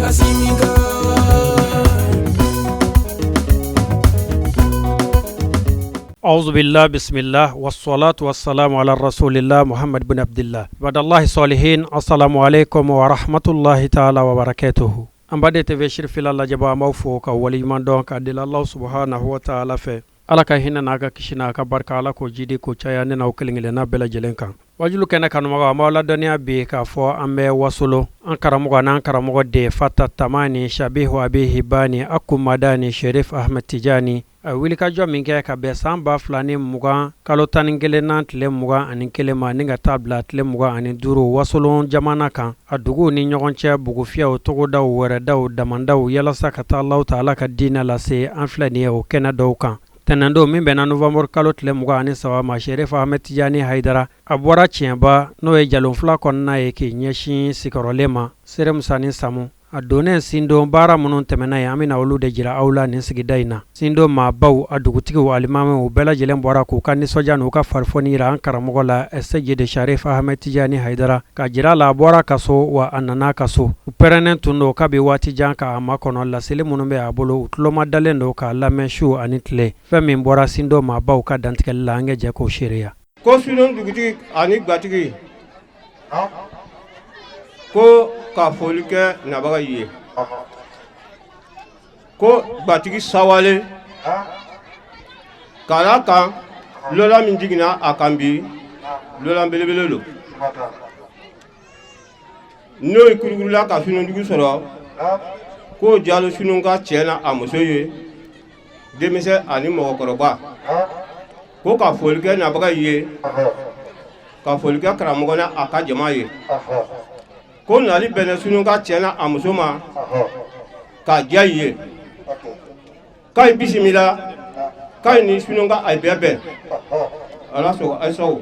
Assimi kan. Auzubillah bismillah wassalatu wassalamu ala rasulillah Muhammad bin Abdillah ibadallahi salihin assalamu alaikum wa rahmatullahi ta'ala wa barakatuhu. An baden TV Sirifila lajɛbaa, an b'aw fo ka waleɲuman dɔn ka deli Allahu subhanahu wa ta'ala fɛ. Ala ka hinɛ n'a ka kisi n'a ka barika, Ala k'o jidi k'o caya ne n'aw kelen kelenna bɛɛ lajɛlen kan. Wajulu kɛnɛ kanubagaw, an b'aw ladɔnniya bi k'a fɔ an bɛ Wasolo, an karamɔgɔ n'an karamɔgɔ de Fata Tamani Shabihu Abi Hibani Akumadani Sherif Ahmed Tijani, a ye wulikajɔ min kɛ ka bɛn san 2020 kalo 11nan tile 21 ma ni ka taa bila tile 25 Wasolon jamana kan, a duguw ni ɲɔgɔn cɛ, bugufiyɛw, togodaw, wɛrɛdaw, damandaw, yalasa ka taa Allahu ta'ala ka diinɛ lase. An filɛ nin ye o kɛnɛ dɔw kan tɛnɛndon min bɛnna novembre kalo tile 23 ma. Sherif Ahmed Tijani Hayidara, a bɔra Tiɲɛba, n'o ye Jalonfila kɔnɔna ye, k'i ɲɛsin Sikɔrɔlen ma, Seremusa ni Samu. A donnen Sindon, baara minnu tɛmɛna yen, an bɛna olu de jira aw la nin sigida in na. Sindon maabaw, a dugutigiw, alimamiw, bɛɛ lajɛlen bɔra k'u ka nisɔndiya n'u ka farifoni jira an karamɔgɔ la, Seyidi Sharif Ahmed Tijani Hayidara, ka jira la a bɔra ka so wa a nana ka so. U pɛrɛnnen tun don kabi waati jan k'a makɔnɔ. Laseli minnu bɛ a bolo, u tuloma dalen don k'a lamɛn su ani tile. Fɛn min bɔra Sindon maabaw ka dantigɛli la, an ka jɛ k'o seereya. Ko Sindon dugutigi ani gatigi ko ka foli kɛ nabaga ye, ko gatigi sawale k'a la kan lɔla min jiginna a kan bi, lɔla belebele don, n'o ye kurugurula ka Sindondugu sɔrɔ. Ko jalo Sindon ka cɛ na a muso ye, denmisɛn ani mɔgɔkɔrɔba, ko ka foli kɛ nabaga ye, ka foli kɛ karamɔgɔ na a ka jama ye, ko nali bɛnɛ Sindon ka cɛ na a muso ma k'a diya i ye, k'a ye bisimila, k'a ye ni Sindon ka a bɛɛ bɛn. Ala sɔn ayisaw.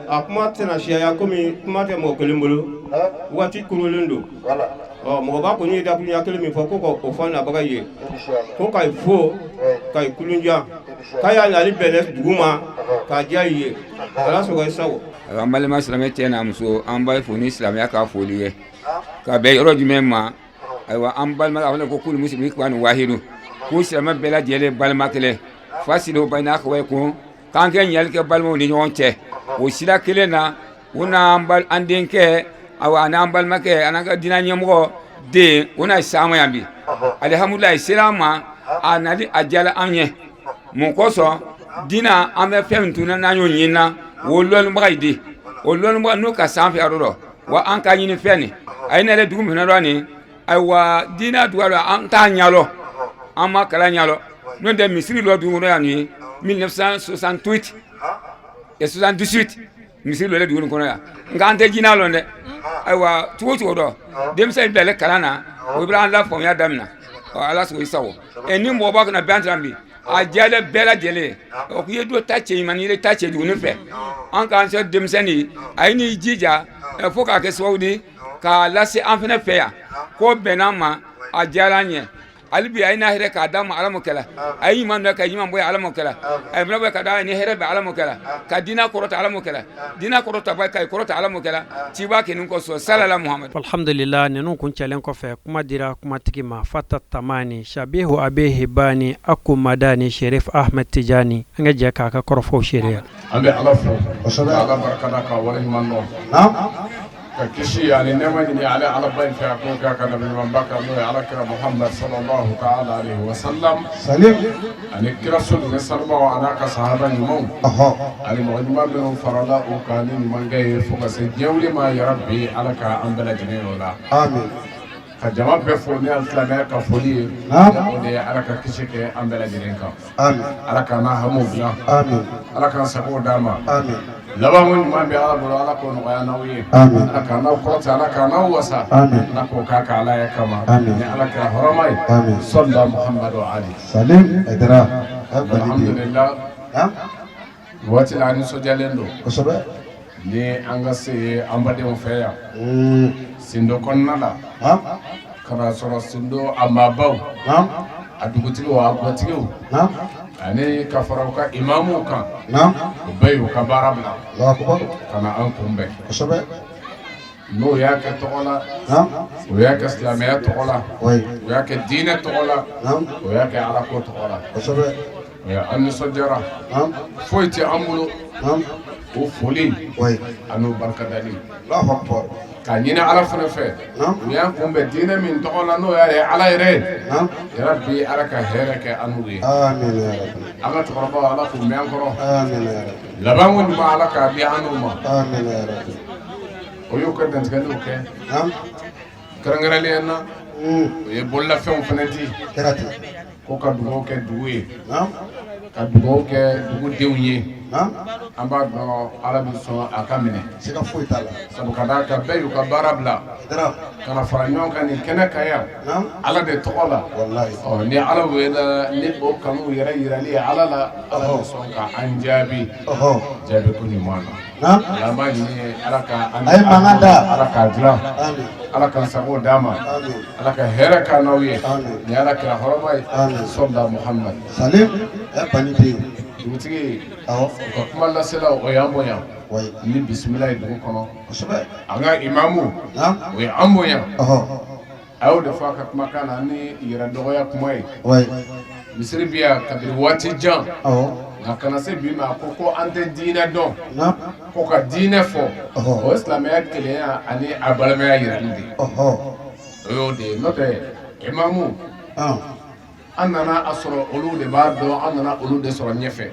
A kuma tɛna siyaya komi kuma tɛ mɔgɔ kelen bolo, waati kurulen don. Ɔ mɔgɔba kɔni ye dakuruɲa kelen min fɔ, ko k'o fɔ nabaga ye, ko ka fo ka kulunjan, k'a y'a nali bɛnɛ dugu ma k'a diya i ye. Ala sɔn i sago. An balima silamɛ cɛ n'a muso, an b'a fo ni silamɛya ka foli ye ka bɛn yɔrɔ jumɛn ma? Ayiwa, an balima a ko kulu muslimi ikhwanu wahidu, ko silamɛ bɛɛ lajɛlen balima kelen, fa aslihu bayna akhawaykum, k'an kɛ ɲali kɛ balimaw ni ɲɔgɔn cɛ. O sira kelen na, o n'an an denkɛ, awa, an'an balimakɛ, an'an ka diinɛ ɲɛmɔgɔ den, o na s'an ma yan bi. Alihamudulilayi, sera an ma, a nali a diyara an ye. Mun kosɔn? Diinɛ, an bɛ fɛn min tun n'an y'o ɲinina, o lɔnnibaga yi di, o lɔnnibaga n'o ka sanfɛ yɔrɔ dɔ wa, an ka ɲini fɛn nin a ye ne yɛrɛ dugu minɛ dɔ nin. Ayiwa, diinɛ dugu la, an t'a ɲalɔ, an ma kalan ɲalɔ, n'o tɛ misiri dɔ dugu kɔnɔ yan nin 1968 et 78, misiri dɔ dugu kɔnɔ yan, nka an tɛ diinɛ lɔn dɛ. Ayiwa, cogo cogo dɔ, denmisɛn bilalen kalan na, o bɛ an la faamuya daminɛ. Ala sago i sago. Ɛ ni mɔgɔba kana bɛn an bi, a diyalen bɛɛ lajɛlen o k'i ye dɔ ta cɛ ɲuman, i ta cɛ jugu fɛ. An k'an se denmisɛnnin, a ye n'i jija fo k'a kɛ sababu di k'a lase an fana fɛ yan, ko bɛnna ma, a diyara an ye. Hali bi a ye n'a hɛrɛ k'a d'a ma, ala m'o kɛla. A ye ɲuman dɔ ka ɲuman bɔ, ala m'o kɛla. A ye bɔ ka da ni hɛrɛ bɛ, ala m'o kɛla. Ka diinɛ kɔrɔta, ala m'o kɛla. Diinɛ kɔrɔta ba ka kɔrɔta, ala m'o kɛla. Ciba kɛ kɔsɔn salala Muhamadu. Alhamdulillah, ninnu kuncɛlen kɔfɛ, kuma dira kumatigi ma, Fata Tamani Shabihu Abi Hibani Akumadani Sherif Ahmed Tijani. An ka jɛ k'a ka kɔrɔfɔw seereya. An bɛ Ala fo, ka Ala barikada, ka waleɲuman dɔn, ka kisi ani nɛɛma ɲini ale Alaba in fɛ, a k'o kɛ a ka nabi ɲumanba kan, n'o ye Ala kira Muhamad sallallahu ta'ala alaihi wa sallam, ani kira soden sanubaw, a n'a ka sahaba ɲumanw, ani mɔgɔ ɲuman minnu farala u kan ni ɲumankɛ ye fo ka se diɲɛ wuli ma. Yarabi, Ala ka an bɛɛ lajɛlen o la. Ka jama bɛɛ fo ni alisilamɛya ka foli ye, o de ye Ala ka kisi kɛ an bɛɛ lajɛlen kan, Ala k'an n'a hamiw dilan, Ala k'an sago d'an ma. Labanko ɲuman bɛ Ala bolo, Ala k'o nɔgɔya n'aw ye, Ala k'an n'aw kɔrɔta, Ala k'an n'aw wasa, Ala k'o k'a ka Ala ye kama ni Ala kɛra hɔrɔma ye, sɔlila Muhamadu Ali. Alhamdulillah, waati la an nisɔndiyalen don ni an ka se an badenw fɛ yan Sindo kɔnɔna la, ka na sɔrɔ Sindo a maabaw, a dugutigiw, a gatigiw, ani ka fara u ka imamuw kan, u bɛɛ y'u ka baara bila ka na an kunbɛn. N'o y'a kɛ tɔgɔ la, o y'a kɛ silamɛya tɔgɔ la, o y'a kɛ diinɛ tɔgɔ la, o y'a kɛ ala ko tɔgɔ la. An nisɔndiyara, foyi tɛ an bolo o foli an'o barikadali k'a ɲini ala fana fɛ. U y'an kunbɛn diinɛ min tɔgɔ la, n'o y'a ye ala yɛrɛ ye, yarabi ala ka hɛrɛ kɛ an n'u ye. An ka cɛkɔrɔbaw, ala k'u mɛn an kɔrɔ. Labanko ɲuman, ala k'a di an n'u ma. O y'u ka dantigɛliw kɛ. Kɛrɛnkɛrɛnnenya na, u ye bololafɛnw fana di ko ka dugawu kɛ dugu ye, ka dugawu kɛ dugudenw ye. An b'a dɔn ala bɛ sɔn a ka minɛ, sabu ka d'a kan bɛɛ y'u ka baara bila ka na fara ɲɔgɔn kan nin kɛnɛ kan yan ala de tɔgɔ la. Ɔ ni ala wele ni o kanu yɛrɛ yirali ye ala la, ala bɛ sɔn ka an jaabi jaabi ko ɲuman na. An b'a ɲini ala ka an ala k'a dilan, ala ka sago d'a ma, ala ka hɛrɛ k'an n'aw ye ni ala kira hɔrɔma ye, sɔla Muhamad. Salim Dugutigi, u ka kuma laselaw, o y'an bonya ni bisimila ye dugu kɔnɔ. An ka imamu, o ye an bonya. A y'o de fɔ a ka kumakan na ni yɛrɛ dɔgɔya kuma ye. Misiri bi yan kabini waati jan, nka kana se bi ma, a ko ko an tɛ diinɛ dɔn, ko ka diinɛ fɔ, o ye silamɛya kelenya ani a balimaya yirali de ye. O y'o de ye. N'o tɛ, imamu, an nana a sɔrɔ olu de b'a dɔn, an nana olu de sɔrɔ ɲɛfɛ.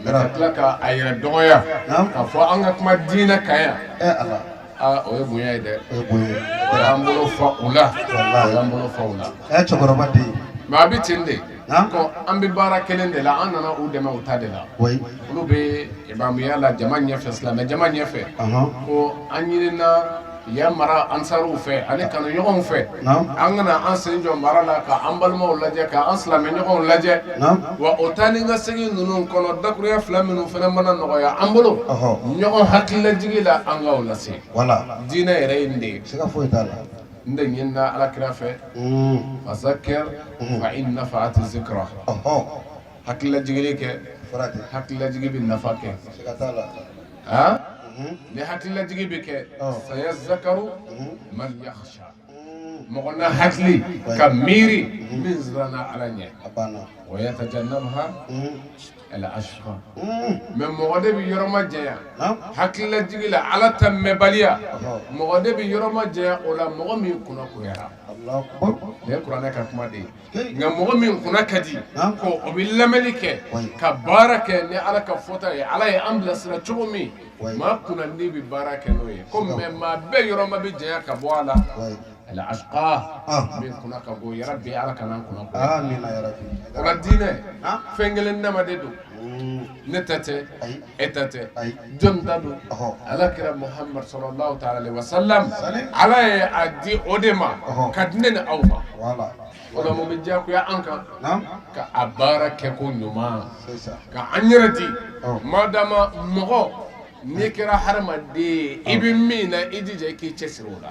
Mais ka tila ka a yɛrɛ dɔgɔya k'a fɔ an ka kuma diinɛ kan yan, aa, o ye bonya ye dɛ. O y'an bolo fa u la, o y'an bolo fa u la. Cɛkɔrɔba den. Mais a bɛ ten de ko an bɛ baara kelen de la, an nana u dɛmɛ u ta de la. Olu bɛ imamuya la jama ɲɛfɛ, silamɛ jama ɲɛfɛ, ko an ɲinina yan mara ansariw fɛ ani kanuɲɔgɔnw fɛ, an kana an sen jɔ mara la ka an balimaw lajɛ, ka an silamɛɲɔgɔnw lajɛ. Wa o taa ni ka segin ninnu kɔnɔ, dakurunya fila minnu fana mana nɔgɔya an bolo ɲɔgɔn hakililajigi la, an k'o lase. Diinɛ yɛrɛ ye nin de ye. N de ɲinina ala kira fɛ, fazakir fa in nafaati zikra, hakililajigili kɛ, hakililajigi bɛ nafa kɛ. Ni hakililajigi bɛ kɛ, sayazakaru man yakhsha, mɔgɔ na hakili ka miiri min siranna ala ɲɛ, wa yatajannabuha al ashqa. Mais mɔgɔ de bɛ yɔrɔ majanya hakililajigi la, ala ta mɛnbaliya, mɔgɔ de bɛ yɔrɔ majanya o la, mɔgɔ min kunna goyara. Nin ye kuranɛ ka kuma de ye. Nka mɔgɔ min kunna ka di, ko o bɛ lamɛnni kɛ ka baara kɛ ni ala ka fɔta ye, ala ye an bilasira cogo min, maa kunnandi bɛ baara kɛ n'o ye ko. Mais maa bɛɛ yɔrɔ ma bɛ janya ka bɔ a la, al ashqa, min kunna ka go. Yarabi, ala kana an kunna o la. Diinɛ fɛn kelen dama de don. Ne ta tɛ, e ta tɛ, jɔn ta don? Ala kira Muhammad sallallahu ta'ala alaihi wasallam, ala ye a di o de ma ka di ne ni aw ma. O la, mun bɛ diyagoya an kan? Ka a baara kɛ ko ɲuman, ka an yɛrɛ di. Madama mɔgɔ n'i kɛra hadamaden ye, i bɛ min na, i jija i k'i cɛ siri o la.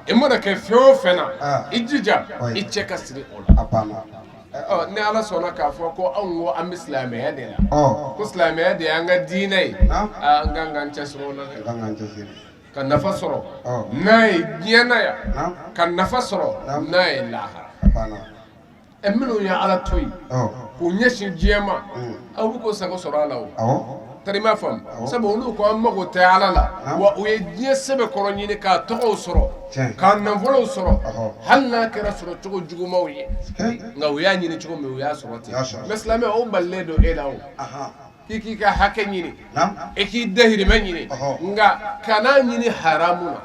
I mana kɛ fɛn o fɛn na, i jija i cɛ ka siri o la. Ni ala sɔnna k'a fɔ ko anw ko an bɛ silamɛya de la, ko silamɛya de y'an ka diinɛ ye, an kan k'an cɛ siri o la dɛ, ka nafa sɔrɔ n'a ye diɲɛ na yan, ka nafa sɔrɔ n'a ye lahara. Ɛ, minnu ye ala to yen k'u ɲɛsin diɲɛ ma, aw bɛ k'o sago sɔrɔ a la. O tari m'a faamu, sabu olu ko an mago tɛ ala la. Wa u ye diɲɛ sɛbɛkɔrɔ ɲini k'a tɔgɔw sɔrɔ, k'a nafolow sɔrɔ, hali n'a kɛra sɔrɔ cogo jugumanw ye. Nka u y'a ɲini cogo min, u y'a sɔrɔ ten. Mais silamɛ, o balilen don e la o k'i k'i ka hakɛ ɲini, e k'i dahirimɛ ɲini, nka kana ɲini haramu na.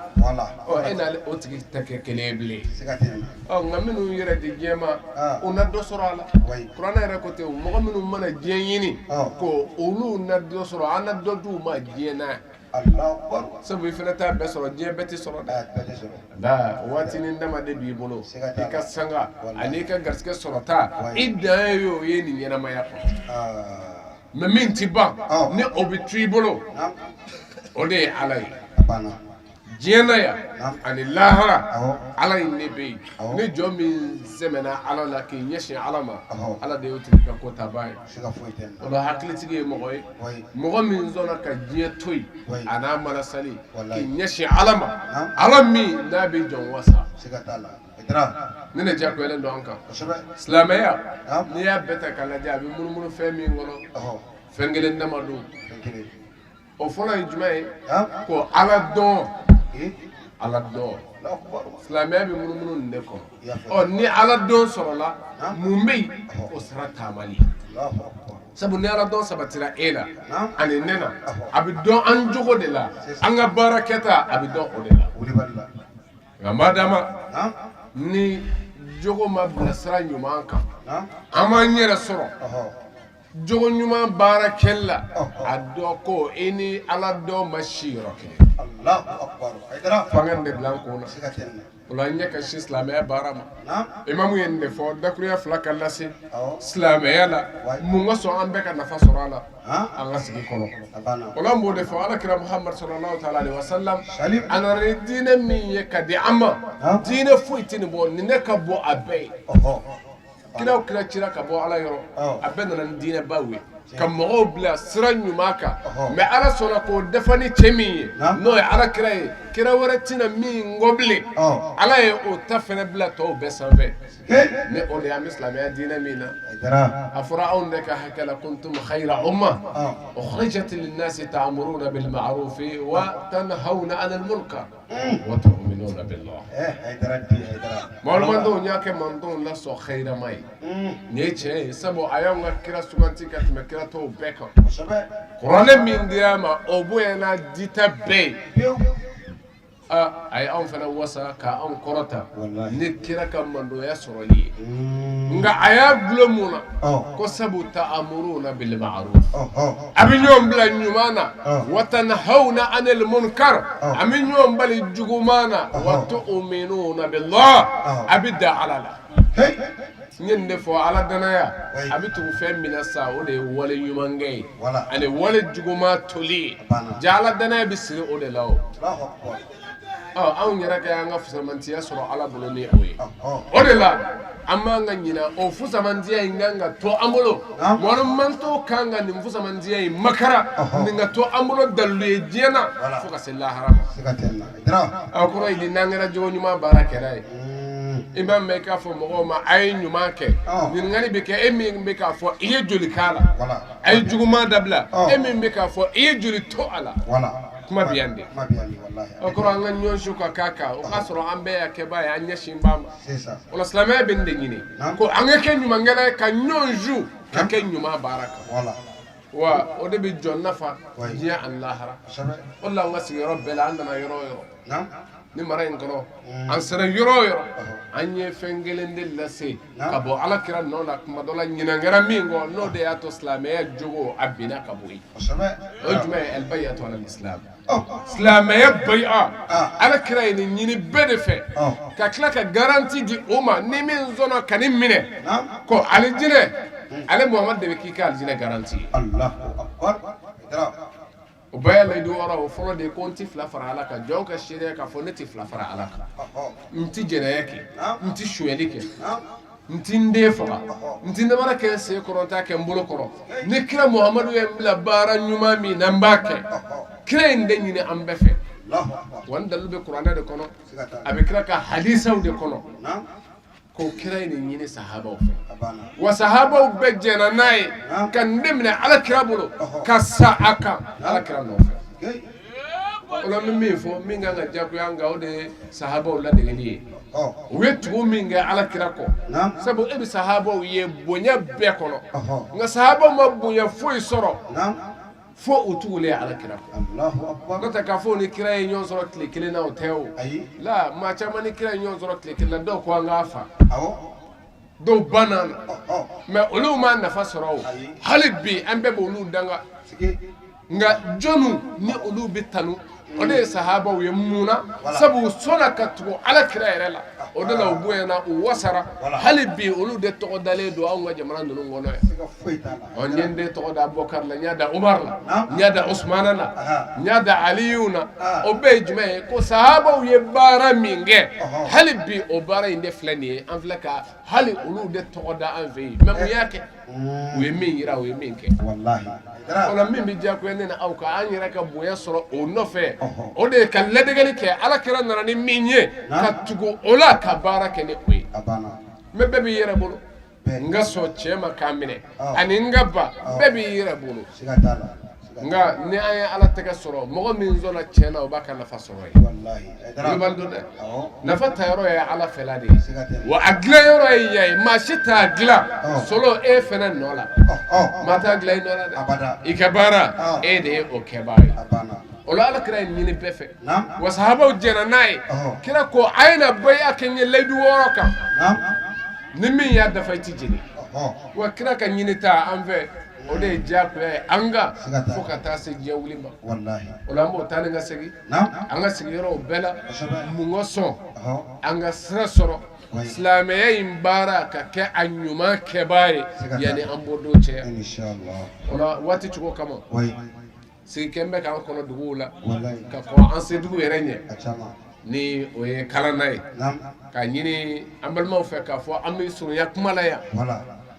Ɔ, e n'ale o tigi tɛ kɛ kelen ye bilen. Ɔ, nka minnu yɛrɛ di diɲɛ ma, u na dɔ sɔrɔ a la. Kuranɛ yɛrɛ ko ten, mɔgɔ minnu mana diɲɛ ɲini, ko olu na dɔ sɔrɔ, an na dɔ d'u ma diɲɛ na. Sabu i fana t'a bɛɛ sɔrɔ, diɲɛ bɛɛ tɛ sɔrɔ dɛ. Nka waatinin dama de b'i bolo, i ka sanga ani i ka garisɛgɛ sɔrɔta, i dan ye o ye nin ɲɛnamaya kɔnɔ. Mais min tɛ ban, ni o bɛ to i bolo, o de ye ala ye. Diɲɛ na yan ani lahara, Ala in de bɛ yen. Ni jɔn min sɛmɛna Ala la k'i ɲɛsin Ala ma, Ala de y'o tigi ka ko tabaa ye. O la hakilitigi ye mɔgɔ ye, mɔgɔ min sɔnna ka diɲɛ to yen a n'a malasali k'i ɲɛsin Ala ma, Ala min n'a bɛ jɔn wasa. Nin de diyagoyalen don an kan. Silamɛya, n'i y'a bɛɛ ta k'a lajɛ, a bɛ munumunu fɛn min kɔnɔ, fɛn kelen dama don. O fɔlɔ ye jumɛn ye? Ko Ala dɔn, Ala dɔn. Silamɛya bɛ munumunu nin de kɔnɔ. Ɔ, ni Ala dɔn sɔrɔla, mun bɛ yen? O sira taamali. Sabu ni Ala dɔn sabatira e la ani ne na, a bɛ dɔn an jogo de la, an ka baara kɛta, a bɛ dɔn o de la. Nka madama ni jogo ma bila sira ɲuman kan, an m'an yɛrɛ sɔrɔ jogo ɲuman baara kɛli la, a dɔn ko e ni Ala dɔn ma si yɔrɔ kelen. F'an ka nin de bila an kun na. O la an ɲɛ ka sin silamɛya baara ma. Imamu ye nin de fɔ dakurunya fila ka lase silamɛya la. Mun ka sɔn an bɛɛ ka nafa sɔrɔ a la an ka sigi kɔnɔ? O la n b'o de fɔ, Ala kira Muhamadu sallallahu taala alaihi wasallam, a nana ni diinɛ min ye ka di an ma, diinɛ foyi tɛ nin bɔ, nin de ka bon a bɛɛ ye. Kira o kira cira ka bɔ Ala yɔrɔ, a bɛɛ nana ni diinɛbaw ye ka mɔgɔw bila sira ɲuman kan. Mais Ala sɔnna k'o dafa ni cɛ min ye, n'o ye Ala kira ye, kira wɛrɛ tɛna min kɔ bilen, Ala ye o ta fɛnɛ bila tɔw bɛɛ sanfɛ. Ni o de ye, an bɛ silamɛya diinɛ min na, a fɔra anw de ka hakɛ la: kuntum khayra umma ukhrijat linnasi ta'muruna bil ma'rufi wa tanhawna 'anil munkar wa tu'minuna billah. Mɔgɔmandenw y'a kɛ mantɔnw la sɔn xayrama ye. Nin ye tiɲɛ ye, sabu a y'anw ka kira suganti ka tɛmɛ kira tɔw bɛɛ kan. Kuranɛ min dira a ma, o bonya n'a dita bɛɛ ye. A ye anw fana wasa ka anw kɔrɔta ni kira ka mandonya sɔrɔli ye. Nka a y'a dulon mun na? Ko sabu ta'muruna bil ma'ruf, a bɛ ɲɔgɔn bila ɲuman na, wa tanhawna 'anil munkar, a bɛ ɲɔgɔn bali juguman na, wa tu'minuna billah, a bɛ da Ala la. N ye nin de fɔ, Ala danaya a bɛ tugu fɛn min na sa, o de ye wale ɲumankɛ ye ani wale juguman toli ye. Ja Ala danaya bɛ siri o de la. O ɔ, anw yɛrɛ ka an ka fusamantiya sɔrɔ Ala bolo ni o ye. O de la an b'an ka ɲina o fusamantiya in kan ka to an bolo. Mɔgɔ kan ka nin fusamantiya in makara, nin ka to an bolo dalilu ye diɲɛ na fo ka se lahara ma. A kɔrɔ ye, n'an kɛra jogo ɲuman baara kɛra ye, i b'a mɛn k'a fɔ mɔgɔw ma a ye ɲuman kɛ, ɲininkali bɛ kɛ: e min bɛ k'a fɔ, i ye joli k'a la? A ye juguman dabila, e min bɛ k'a fɔ, i ye joli to a la? Kuma bɛ yan de. O kɔrɔ, an ka ɲɔgɔn su ka k'a kan, o k'a sɔrɔ an bɛɛ y'a kɛbaa ye, an ɲɛsin b'a ma. O la silamɛya bɛ nin de ɲini, ko an ka kɛ ɲumankɛla ye, ka ɲɔgɔn su ka kɛ ɲuman baara kan. Wa o de bɛ jɔn nafa diɲɛ ani lahara. O de la an ka sigiyɔrɔ bɛɛ la, an nana yɔrɔ o yɔrɔ ni mara in kɔnɔ, an sera yɔrɔ o yɔrɔ, an ye fɛn kelen de lase ka bɔ Ala kira nɔ la. Kuma dɔ la, ɲinan kɛra min kɔ, n'o de y'a to silamɛya jogo a binna ka bɔ yen, o ye jumɛn ye? Albayatu ala islam, silamɛya baya. Ala kira ye nin ɲini bɛɛ de fɛ, ka tila ka garantie di o ma: ni min sɔnna ka nin minɛ, ko alijinɛ, ale Muhamadu de bɛ k'i ka alijinɛ garantie ye. O bɛɛ layidu wɔɔrɔ, o fɔlɔ de ye ko n ti fila fara Ala kan. Jɔn ka seereya k'a fɔ ne ti fila fara Ala kan, n ti jɛnɛya kɛ, n ti sonyɛli kɛ, n ti n den faga, n ti namara kɛ n sen kɔrɔ, n t'a kɛ n bolo kɔrɔ. Ni kira Muhamadu ye n bila baara ɲuman min na, n b'a kɛ. Kira ye nin de ɲini an bɛɛ fɛ. Wa nin dalilu bɛ kuranɛ de kɔnɔ, a bɛ kira ka hadisaw de kɔnɔ, ko kira ye nin ɲini sahabaw fɛ. Wa sahabaw bɛɛ jɛnna n'a ye ka nin de minɛ Ala kira bolo, ka sa a kan Ala kira nɔfɛ. O la n bɛ min fɔ, min kan ka diyagoya an kan, o de ye sahabaw ladegeli ye. U ye tugu min kɛ Ala kira kɔ, sabu e bɛ sahabaw ye bonya bɛɛ kɔnɔ, nka sahabaw ma bonya foyi sɔrɔ fo u tugulen Ala kira kɔ. N'o tɛ, k'a fɔ ni kira ye ɲɔgɔn sɔrɔ tile kelen na, o tɛ. O la maa caman ni kira ye ɲɔgɔn sɔrɔ tile kelen na, dɔw ko an k'a fa, dɔw banna na, mais olu ma nafa sɔrɔ. O hali bi an bɛɛ b'olu danga, nka jɔnw ni olu bɛ tanu. O de ye sahabaw ye. Mun na? Sabu u sɔnna ka tugu Ala kira yɛrɛ la. O de la u bonyana, u wasara. Hali bi olu de tɔgɔ dalen don anw ka jamana ninnu kɔnɔ yan. Ɔ, n ye n den tɔgɔ da Abubakar la, n y'a da Umar la, n y'a da Usumana la, n y'a da Aliyu na. O bɛɛ ye jumɛn ye? Ko sahabaw ye baara min kɛ, hali bi o baara in de filɛ nin ye. An filɛ ka hali olu de tɔgɔ da an fɛ yen. Mais mun y'a kɛ? U ye min yira, u ye min kɛ. O la, min bɛ diyagoya ne ni aw kan, an yɛrɛ ka bonya sɔrɔ o nɔfɛ, o de ye ka ladegeli kɛ. Ala kira nana ni min ye, ka tugu o la, ka baara kɛ ni o ye. Mais bɛɛ b'i yɛrɛ bolo. N ka sɔn cɛ ma k'a minɛ ani n ka ban, bɛɛ b'i yɛrɛ bolo. Nka ni an ye Ala tɛgɛ sɔrɔ, mɔgɔ min sɔnna cɛ na, o b'a ka nafa sɔrɔ yen. Kulubali don dɛ, nafa ta yɔrɔ ye Ala fɛla de ye, wa a dilan yɔrɔ ye yan ye. Maa si t'a dilan solo e fɛnɛ nɔ la. Maa t'a dilan i nɔ la dɛ. I ka baara, e de ye o kɛbaa ye. O la, Ala kira ye ɲini bɛɛ fɛ, wa sahabaw jɛnna n'a ye. Kira ko: a ye na baya kɛ n ye layidu 6 kan, ni min y'a dafa, i ti jeni. Wa kira ka ɲini ta an fɛ, o de ye diyagoya ye an kan fo ka taa se diɲɛ wuli ma. O la, an b'o taa ni ka segin an ka sigiyɔrɔw bɛɛ la. Mun ka sɔn an ka sira sɔrɔ silamɛya in baara ka kɛ a ɲuman kɛbaa ye yanni an bɔ don cɛ? O la, waati cogo kama, sigi kɛn bɛ k'an kɔnɔ duguw la ka kɔn an se dugu yɛrɛ ɲɛ, ni o ye kalanna ye, ka ɲini an balimaw fɛ k'a fɔ an bɛ surunya kuma la yan,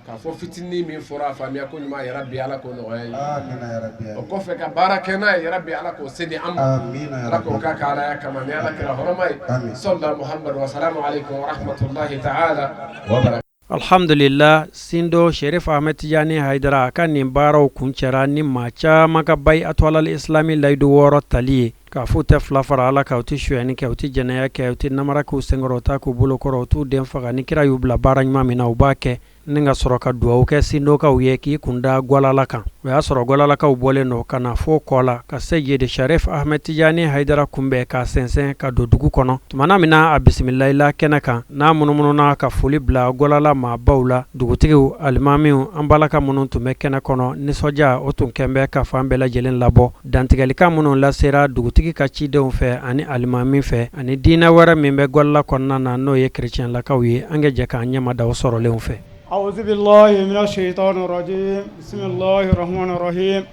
k'a fɔ fitinin min fɔra, a faamuya ko ɲuman, yɛrɛ bi Ala k'o nɔgɔya ye. O kɔfɛ, ka baara kɛ n'a ye, yɛrɛ bi Ala k'o se di an ma. Ala k'o k'a ka Alaya kama ni Ala kira hɔrɔma ye. Sɔlila Muhamadu wa salamu aleykum wa rahmatulahi ta'ala wa barakatuh. Alhamdulillah, Sindo Sherif Ahmed Tijani Haidara, a ka nin baaraw kuncɛra ni maa caman ka bayi atwalal islami layidu 6 tali ye, k'a fɔ u tɛ fila fara Ala kan, u tɛ suyani kɛ, u tɛ jɛnɛya kɛ, u tɛ namara k'u senkɔrɔ, u t'a k'u bolokɔrɔ, u t'u den faga. Ni kira y'u bila baara ɲuman min na, u b'a kɛ. Ni ka sɔrɔ ka dugawu kɛ Sindokaw ye, k'i kunda Gwalala kan. O y'a sɔrɔ Gwalalakaw bɔlen don ka na fo kɔ la ka Seyidi Sharif Ahmed Tijani Haidara kunbɛn, ka sɛnsɛn ka don dugu kɔnɔ. Tumana min na a bisimilayila kɛnɛ kan, n'a munumununa ka foli bila Gwalala maabaw la, dugutigiw, alimamiw, an balaka minnu tun bɛ kɛnɛ kɔnɔ, nisɔndiya o tun kɛn bɛ ka fan bɛɛ lajɛlen labɔ. Dantigɛlikan minnu lasera dugutigi ka cidenw fɛ ani alimami fɛ ani diinɛ wɛrɛ min bɛ Gwalala kɔnɔna na, n'o ye kerecɛnlakaw ye, an ka jɛ k'an ɲɛma da o sɔrɔlenw fɛ. أعوذ بالله من الشيطان الرجيم بسم الله الرحمن الرحيم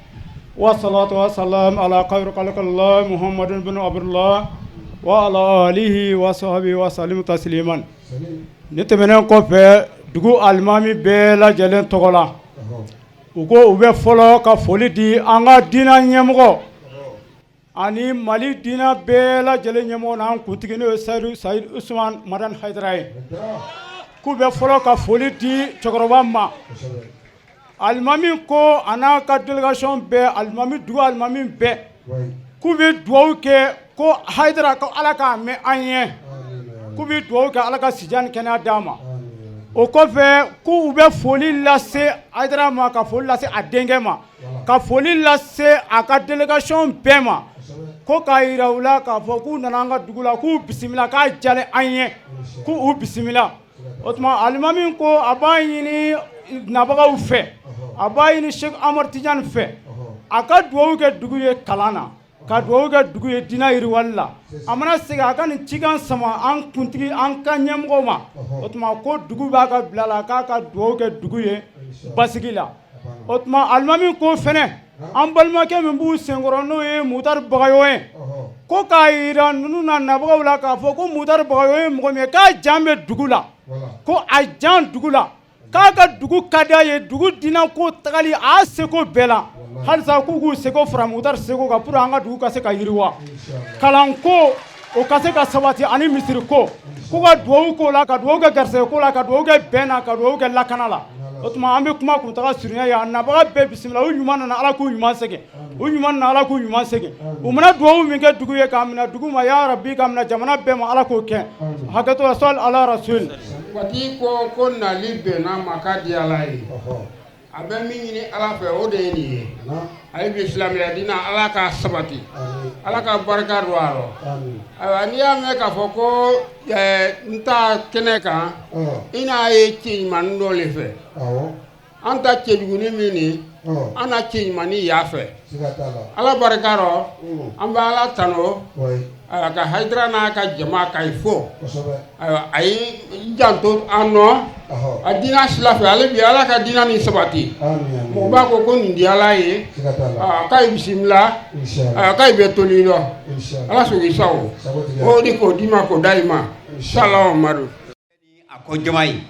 والصلاة والسلام على خير خلق الله محمد بن عبد الله وعلى آله وصحبه وسلم تسليما. Ni tɛmɛnen kɔfɛ, dugu alimami bɛɛ lajɛlen tɔgɔ la, u ko u bɛ fɔlɔ ka foli di an ka diinɛ ɲɛmɔgɔ ani Mali diinɛ bɛɛ lajɛlen ɲɛmɔgɔ n'an kuntigi, n'o ye Seyidu Sayid Usman Madani Hayidara ye. K'u bɛ fɔlɔ ka foli di cɛkɔrɔba ma. Alimami ko a n'a ka délégation bɛɛ, alimami, dugu alimami bɛɛ, k'u bɛ dugawu kɛ ko Hayidara, ko Ala k'a mɛn an ɲɛ. K'u bɛ dugawu kɛ, Ala ka sijan ni kɛnɛya d'a ma. O kɔfɛ, k'u bɛ foli lase Hayidara ma, ka foli lase a denkɛ ma, ka foli lase a ka délégation bɛɛ ma, ko k'a yira u la k'a fɔ k'u nana an ka dugu la, k'u bisimila, k'a diyalen an ye, k'u bisimila. O tuma, alimami ko a b'a ɲini nabagaw fɛ, a b'a ɲini Cheikh Amadu Tijani fɛ, a ka dugawu kɛ dugu ye kalan na, ka dugawu kɛ dugu ye diinɛ yiriwali la. A mana segin, a ka nin cikan sama an kuntigi, an ka ɲɛmɔgɔw ma. O tuma, ko dugu b'a ka bila la, k'a ka dugawu kɛ dugu ye basigi la. O tuma, alimami ko fɛnɛ, an balimakɛ min b'u senkɔrɔ, n'o ye Mutari Bagayogo ye, ko k'a yira ninnu na nabagaw la k'a fɔ ko Mutari Bagayogo ye mɔgɔ min ye, k'a jan bɛ dugu la, ko a jan dugu la, k'a ka dugu ka d'a ye, dugu diinɛ ko tagali a seko bɛɛ la. Halisa k'u k'u seko fara Mutari seko kan pour an ka dugu ka se ka yiriwa, kalanko o ka se ka sabati, ani misiri ko, k'u ka dugawu k'o la, ka dugawu kɛ garisɛgɛ ko la, ka dugawu kɛ bɛn na, ka dugawu kɛ lakana la. O tuma, an bɛ kuma kuntaga surunya yan. Nabaga bɛɛ bisimila. U ɲuman nana, Ala k'u ɲuman segin. U ɲuman nana, Ala k'u ɲuman segin. U mana dugawu min kɛ dugu ye, k'a minɛ dugu ma, ya rabi, k'a minɛ jamana bɛɛ ma, Ala k'o kɛ. Hakɛto la, sɔli ala rasul. Waati ko nali bɛnna ma k'a di Ala ye, a bɛ min ɲini Ala fɛ, o de ye nin ye. A bi silamɛya diinɛ, Ala k'a sabati, Ala ka barika don a rɔ. Ayiwa, n'i y'a mɛn k'a fɔ ko n ta kɛnɛ kan, i n'a ye cɛ ɲumanin dɔ le fɛ. An ta cɛjuguni min nin, an na cɛ ɲumanni y'a fɛ. Ala barika rɔ, an bɛ Ala tanu ayiwa ka Hayidara n'a ka jama ka i fo. Ayiwa, a y'i janto an nɔ a diinɛ sira fɛ. Ale bi Ala ka diinɛ nin sabati. Mɔgɔ b'a ko ko nin di Ala ye, k'a ye bisimila, k'a bɛ toli lɔ. Ala sɔn sago o de k'o d'i ma, k'o da i ma salaw amadu. A ko jama ye,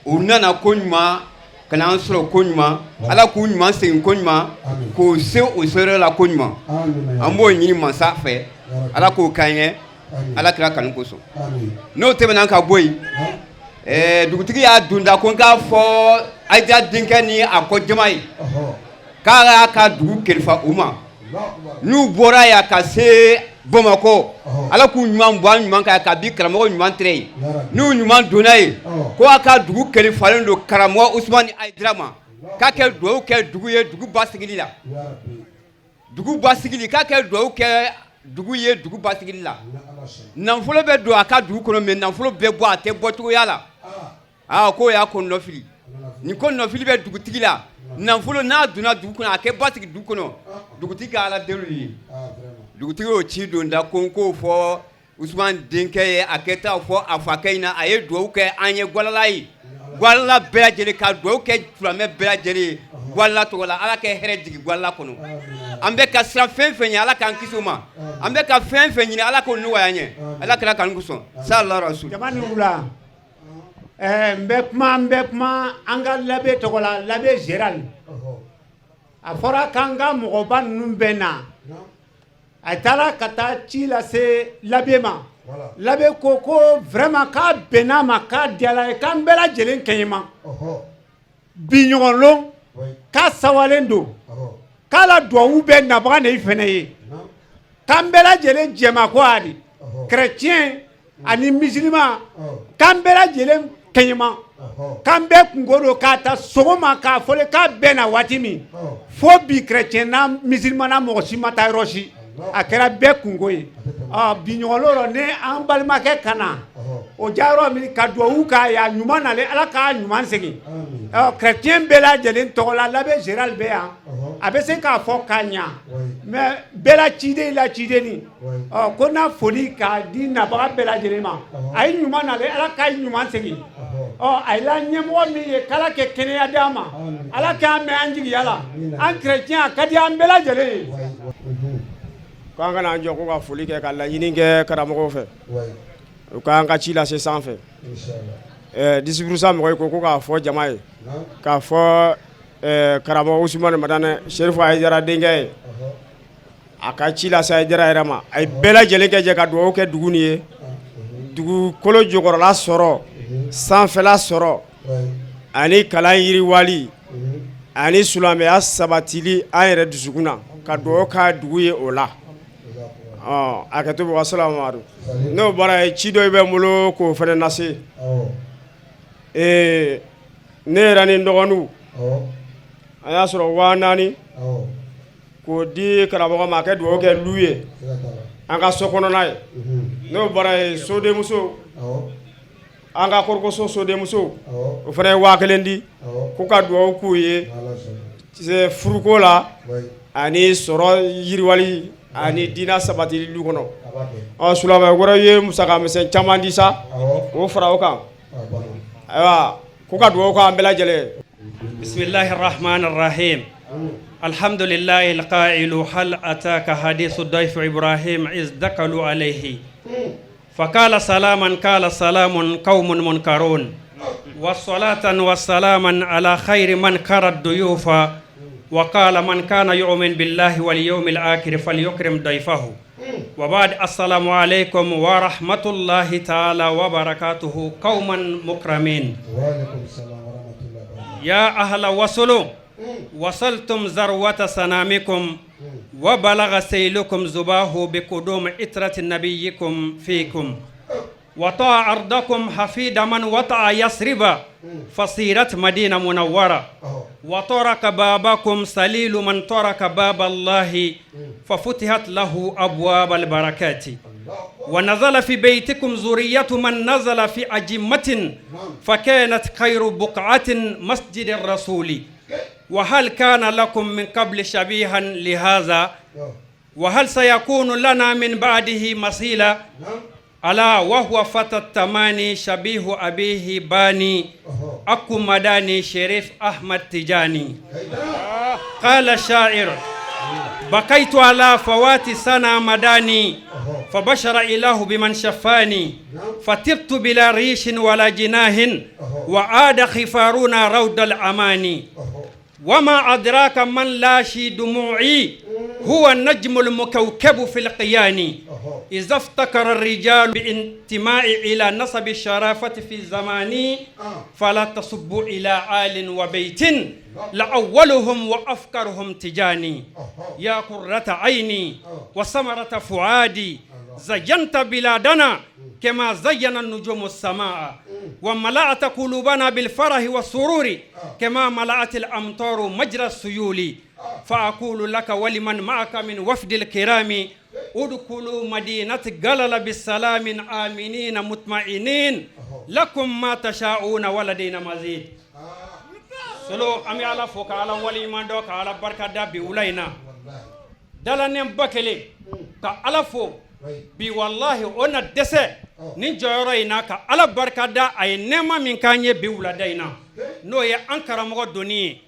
u nana ko ɲuman ka na an sɔrɔ ko ɲuman. Ala k'u ɲuman segin ko ɲuman, k'u se u seyɔrɔ la ko ɲuman. An b'o ɲini masa fɛ, Ala k'o k'an ye, Ala kira kanu kosɔn. N'o tɛmɛna ka bɔ yen, dugutigi y'a dunda ko n k'a fɔ Hayidara denkɛ ni a kɔ jama ye k'a y'a ka dugu kalifa u ma. N'u bɔra yan ka se Bamakɔ, Ala k'u ɲuman bɔ an ɲuman kan ka bi karamɔgɔ ɲuman tɛrɛ ye. N'u ɲuman donna yen, ko a ka dugu kalifalen don karamɔgɔ Usumani Hayidara ma, k'a kɛ dugawu kɛ dugu ye dugu basigili la, dugu basigili, k'a kɛ dugawu kɛ dugu ye dugu basigili la. Nafolo bɛ don a ka dugu kɔnɔ, mais nafolo bɛ bɔ, a tɛ bɔ cogoya la. Aa, k'o y'a ko nɔfili nin ko nɔfili bɛ dugutigi la. Nafolo n'a donna dugu kɔnɔ, a kɛ basigi dugu kɔnɔ, dugutigi ka Ala deli ye. Dugutigi y'o ci don da ko n k'o fɔ Usumani denkɛ ye, a kɛ taa fɔ a fakɛ in na. A ye dugawu kɛ an ye Gwalala ye, Gwalala bɛɛ lajɛlen, ka dugawu kɛ silamɛ bɛɛ lajɛlen ye Gwalala tɔgɔ la. Ala kɛ hɛrɛ jigin Gwalala kɔnɔ. An bɛ ka siran fɛn fɛn ɲɛ, Ala k'an kisi o ma. An bɛ ka fɛn fɛn ɲini, Ala k'o nɔgɔya an ye, Ala kira kanu kosɔn, sallallahu alaihi wasallam. Jama ni wula. N bɛ kuma, n bɛ kuma an ka l'abbé tɔgɔ la, l'abbé Gérald. A fɔra k'an ka mɔgɔba ninnu bɛɛ na. A taara ka taa ci lase l'abbé ma. L'abbé ko ko vraiment k'a bɛn'a ma, k'a diyara ye, k'an bɛɛ lajɛlen kɛɲɛma bi ɲɔgɔn lon, k'a sawalen don, k'a la duwawu bɛɛ nabaga de fɛnɛ ye, k'an bɛɛ lajɛlen jɛma ko a di chrétien ani musulman, k'an bɛɛ lajɛlen kɛɲɛma, k'an bɛɛ kungo don k'a ta sɔgɔma k'a fɔ k'a bɛɛ na waati min fo bi, chrétien na musulman na, mɔgɔ si ma taa yɔrɔ si, a kɛra bɛɛ kungo ye. Bi ɲɔgɔn rɔ ni an balimakɛ ka na o jayɔrɔ min ka duwawu k'a ye, a ɲuman nalen, Ala k'a ɲuman segin. Chrétien bɛɛ lajɛlen tɔgɔ la, l'abbé Gérald bɛ yan, a bɛ se k'a fɔ k'a ɲa, mais bɛɛ la ciden la cidenni ko n'a foli k'a di nabaga bɛɛ lajɛlen ma, a ye ɲuman nalen, Ala k'a ɲuman segin. A ye la ɲɛmɔgɔ min ye, k'Ala kɛ kɛnɛya d'a ma, Ala k'an mɛn an jigiya la. An chrétien, a ka di an bɛɛ lajɛlen ye. K'an ka n'an jɔ ko ka foli kɛ, ka laɲini kɛ karamɔgɔw fɛ, u k'an ka ci lase sanfɛ. Disiburusa mɔgɔw ko k'a fɔ jama ye, k'a fɔ karamɔgɔ Usumani Madani Serifu Hayidara denkɛ ye, a ka ci lase Hayidara yɛrɛ ma. A ye bɛɛ lajɛlen kɛ jɛ ka dugawu kɛ dugu nin ye, dugukolo jukɔrɔla sɔrɔ, sanfɛla sɔrɔ, ani kalan yiriwali, ani silamɛya sabatili an yɛrɛ dusukun na, ka dugawu k'a dugu ye o la. A kɛ to salamu. N'o bɔra ye, ci dɔ bɛ n bolo k'o fana lase. Ee, ne yɛrɛ ni dɔgɔninw, an y'a sɔrɔ 4000 k'o di karamɔgɔ ma, a kɛ dugawu kɛ lu ye, an ka so kɔnɔna ye. N'o bɔra ye, sodenmuso, an ka korokoso sodenmuso, o fana ye 1000 di k'u ka dugawu k'u ye furuko la, ani sɔrɔ yiriwali, ani diinɛ sabatili lu kɔnɔ. Ɔ, silamɛ wɛrɛ ye musaka misɛn caman di sa k'o fara o kan. Ayiwa, k'u ka dugawu k'an bɛɛ lajɛlen. بسم الله الرحمن الرحيم. الحمد لله القائل هل أتاك حديث ضيف إبراهيم إذ دخلوا عليه فقال سلاما قال سلام قوم منكرون. والصلاة والسلام على خير من كرى الضيوف وقال من كان يؤمن بالله واليوم الآخر فليكرم ضيفه. وبعد، السلام عليكم ورحمة الله تعالى وبركاته قوما مكرمين. وعليكم السلام ورحمة الله وبركاته. يا أهل وصلوا، وصلتم ذروة سنامكم وبلغ سيلكم زباه بقدوم عترة نبيكم فيكم، وطأ أرضكم حفيد من وطأ يثرب فصيرت مدينة منورة، وطرق بابكم سليل من طرق باب الله ففتحت له أبواب البركات. ونزل في بيتكم ذرية من نزل في أجمة، فكانت خير بقعة مسجد الرسول. وهل كان لكم من قبل شبيها لهذا؟ وهل سيكون لنا من بعده مثيلا؟ ألا وهو فتى التماني، شبيه أبيه باني، أكو مداني، شريف أحمد تجاني. قال الشاعر: بكيت على فوات سنة مداني، فبشر إله بمن شفاني، فطرت بلا ريش ولا جناه، وعاد خفارنا روض الأماني. وما أدراك من لاشي دموعي؟ هو النجم المكوكب في القيان. إذا افتكر الرجال بانتماء إلى نسب الشرافة في الزمان، فلا تصبوا إلى آل وبيت، لأولهم وأفكرهم تجاني. يا قرة عيني وثمرة فؤادي، زينت بلادنا كما زين النجوم السماء، وملأت قلوبنا بالفرح والسرور كما ملأت الأمطار مجرى السيول. فأقول لك ولمن معك من وفد الكرام: ادخلوا مدينة جلل بالسلام آمنين مطمئنين، لكم ما تشاءون ولدينا مزيد. Solo, an bɛ Ala fo ka Ala waleɲuman dɔn, ka Ala barika da bi wula in na. Dalanen ba kelen ka Ala fo bi, walahi, o na dɛsɛ ni jɔyɔrɔ in na ka Ala barika da a ye nɛɛma min k'an ye bi wulada in na, n'o ye an karamɔgɔ donni ye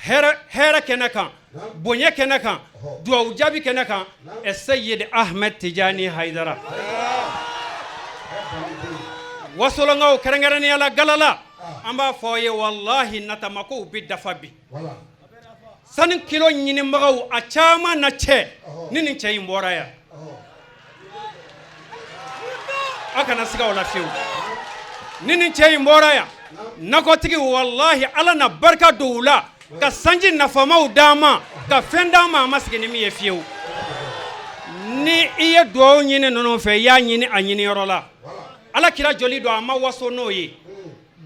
hɛrɛ hɛrɛ kɛnɛ kan, bonya kɛnɛ kan, duwawu jaabi kɛnɛ kan, Seyidi Ahmed Tijani Hayidara. Wasolonkaw, kɛrɛnkɛrɛnnenya la Galala, an b'a fɔ aw ye, walahi, natamakow bɛ dafa bi. Sanu kilo ɲinibagaw, a caman na cɛ ni nin cɛ in bɔra yan, aw kana siga o la fiyewu. Ni nin cɛ in bɔra yan, nakɔtigi, walahi, Ala na barika don u la ka sanji nafamaw d'an ma, ka fɛn d'an ma a ma sigi ni min ye fiyewu. Ni i ye dugawu ɲini ninnu fɛ, i y'a ɲini a ɲiniyɔrɔ la. Ala kira joli don, a ma waso n'o ye.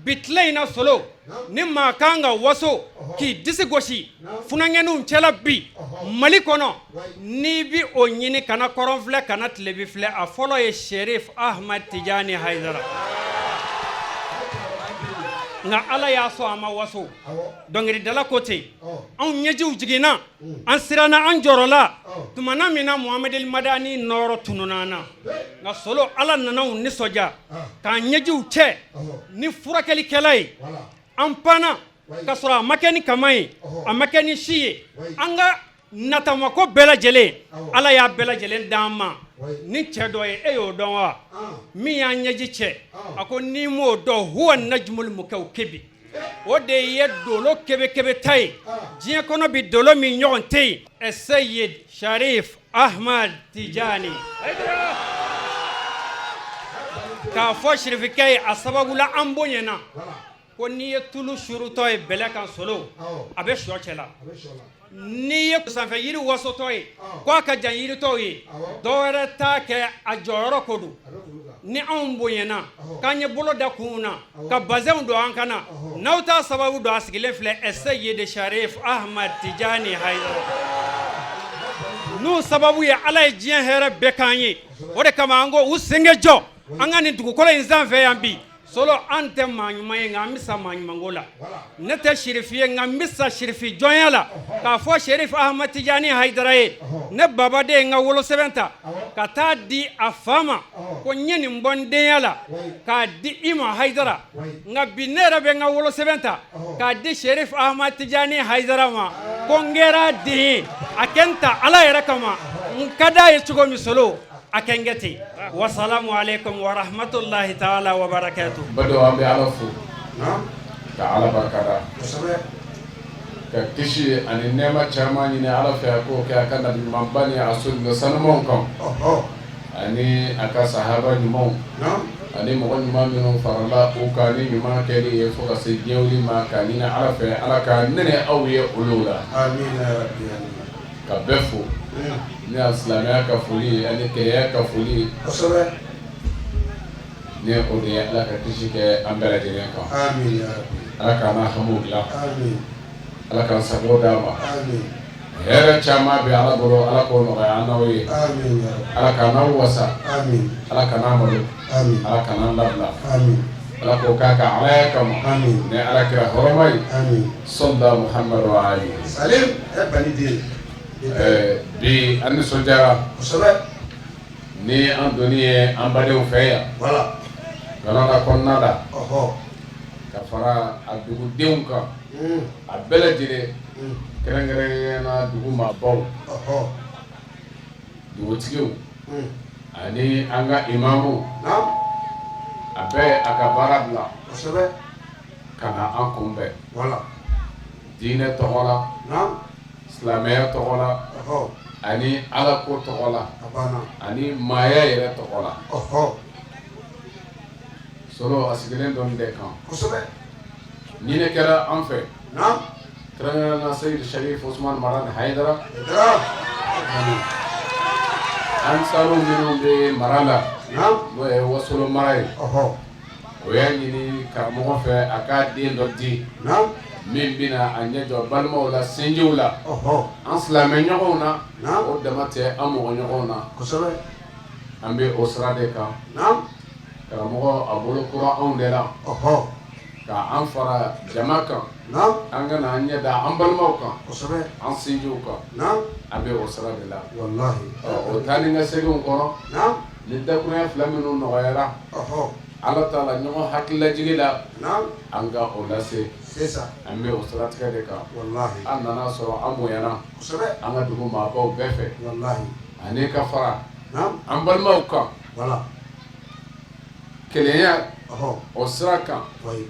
Bi tile in na, Solo, ni maa kan ka waso k'i disi gosi funankɛninw cɛla bi Mali kɔnɔ, n'i bi o ɲini, kana kɔrɔn filɛ, kana tilebi filɛ, a fɔlɔ ye Sherif Ahmad Tijani Hayidara. Nka Ala y'a sɔn, a ma waso. Dɔnkilidala ko ten: anw ɲɛjiw jiginna, an siranna, an jɔrɔla tumana min na Muhamadu Madani nɔɔrɔ tununna an na. Nka Solo, Ala nana u nisɔndiya k'an ɲɛjiw cɛ ni furakɛlikɛla ye. An panna ka sɔrɔ a ma kɛ ni kama ye, a ma kɛ ni si ye. An ka natamako bɛɛ lajɛlen, Ala y'a bɛɛ lajɛlen d'an ma ni cɛ dɔ ye. E y'o dɔn wa? Min y'an ɲɛji cɛ, a ko n'i m'o dɔn, huwa najmul mukawkibi, o de ye dolo kebekebe ta ye diɲɛ kɔnɔ bi, dolo min ɲɔgɔn tɛ yen, Seyid Sharif Ahmad Tijani. K'a fɔ sirifikɛ ye, a sababu la an bonyana ko n'i ye tulu surutɔ ye bɛlɛ kan, Solo, a bɛ sɔ cɛ la. N'i ye sanfɛ yiri wasotɔ ye ko a ka jan yiritɔw ye, dɔwɛrɛ t'a kɛ, a jɔyɔrɔ ko don. Ni anw bonyana k'an ye bolo da kunw na ka bazɛnw don an kan na, n'aw t'a sababu don, a sigilen filɛ, Seyid Sharif Ahmad Tijani Hayidara. N'u sababu ye, Ala ye diɲɛ hɛrɛ bɛɛ k'an ye. O de kama an ko u sen kɛ jɔ an ka nin dugukolo in sanfɛ yan bi. Solo, an tɛ maa ɲuman ye, nka an bɛ sa maa ɲumanko la. Ne tɛ sirifi ye, nka n bɛ sa sirifi jɔnya la. K'a fɔ Sherif Ahmad Tijani Hayidara ye, ne babaden ye n ka wolosɛbɛn ta ka taa di a fa ma ko n ye nin bɔ n denya la k'a di i ma Hayidara. Nka bi, ne yɛrɛ bɛ n ka wolosɛbɛn ta k'a di Sherif Ahmad Tijani Hayidara ma ko n kɛra a den ye, a kɛ n ta Ala yɛrɛ kama. N ka d'a ye cogo min, Solo, a kɛ n kɛ ten. Wasalamu aleykum wa rahmatulahi taala wa barakatu. Badenw, an bɛ Ala fo ka Ala barikada, ka kisi ani nɛɛma caman ɲini Ala fɛ, a k'o kɛ a ka nabi ɲumanba ni a soden sanumanw kan, ani a ka sahaba ɲumanw, ani mɔgɔ ɲuman minnu farala u kan ni ɲuman kɛli ye fo ka se diɲɛ wuli ma. Ka ɲini Ala fɛ, Ala ka nɛnɛ aw ye olu la. Ka bɛɛ fo ni a silamɛya ka foli ye ani kɛnɛya ka foli ye, ni o de ye Ala ka kisi kɛ an bɛɛ lajɛlen kan. Ala k'an n'a hamiw dilan, Ala k'an sago d'a ma. Hɛrɛ caman bɛ Ala bolo, Ala k'o nɔgɔya an n'aw ye. Amin ya Rabbi. Ala k'an n'aw wasa. Amin. Ala kan'an malo. Amin. Ala kan'an labila. Amin. Ala k'o k'a ka alaya kama. Amin. Ni Ala kira hɔrɔma ye. Amin. Sɔla Muhamadu wa ali. Salim e bani den. Bi an nisɔndiyara. Kosɛbɛ. Ni an donni ye an badenw fɛ yan. Voilà. Galanda kɔnɔna la. Ɔhɔ. Ka fara a dugudenw kan. A bɛɛ lajɛlen. Kɛrɛnkɛrɛnnenya na dugu maabaw. Ɔhɔ. Dugutigiw. Ani an ka imamu. Naam. A bɛɛ a ka baara bila. Kosɛbɛ. Ka na an kunbɛn. Voilà. Diinɛ tɔgɔ la. Naam. Silamɛya tɔgɔ la. Ɔhɔ. Ani Ala ko tɔgɔ la. A banna. Ani maaya yɛrɛ tɔgɔ la. Ɔhɔ. Solo a sigilen dɔ nin de kan. Kosɛbɛ. Ni ne kɛra an fɛ. Naam. Kɛrɛnkɛrɛnnenya la Seyidi Sharif Usman Marani Hayidara. Hayidara. Ansaru minnu bɛ mara la. Naam. N'o ye Wasolo mara ye. Ɔhɔ. O y'a ɲini karamɔgɔ fɛ a k'a den dɔ di. Naam. Min bɛna a ɲɛ jɔ balimaw la sinjiw la. Ɔhɔ. An silamɛ ɲɔgɔnw na. Naam. O dama tɛ an mɔgɔ ɲɔgɔnw na. Kosɛbɛ. An bɛ o sira de kan. Naam. Karamɔgɔ a bolo kura anw de la. Ɔhɔ. Ka an fara jama kan. Naam. An ka na an ɲɛ da an balimaw kan. Kosɛbɛ. An sinjiw kan. Naam. An bɛ o sira de la. Walahi. Ɔ o taa ni ka seginw kɔnɔ. Naam. Ni dakurunya fila minnu nɔgɔyara. Ɔhɔ. Ala ta la ɲɔgɔn hakililajigi la. Naam. An ka o lase. C'est ça. An bɛ o siratigɛ de kan. Walahi. An nana sɔrɔ an bonyana. Kosɛbɛ. An ka dugu maabaw bɛɛ fɛ. Walahi. Ani ka fara. Naam. An balimaw kan. Voilà. Kelenya. Ɔhɔ. O sira kan. Oui.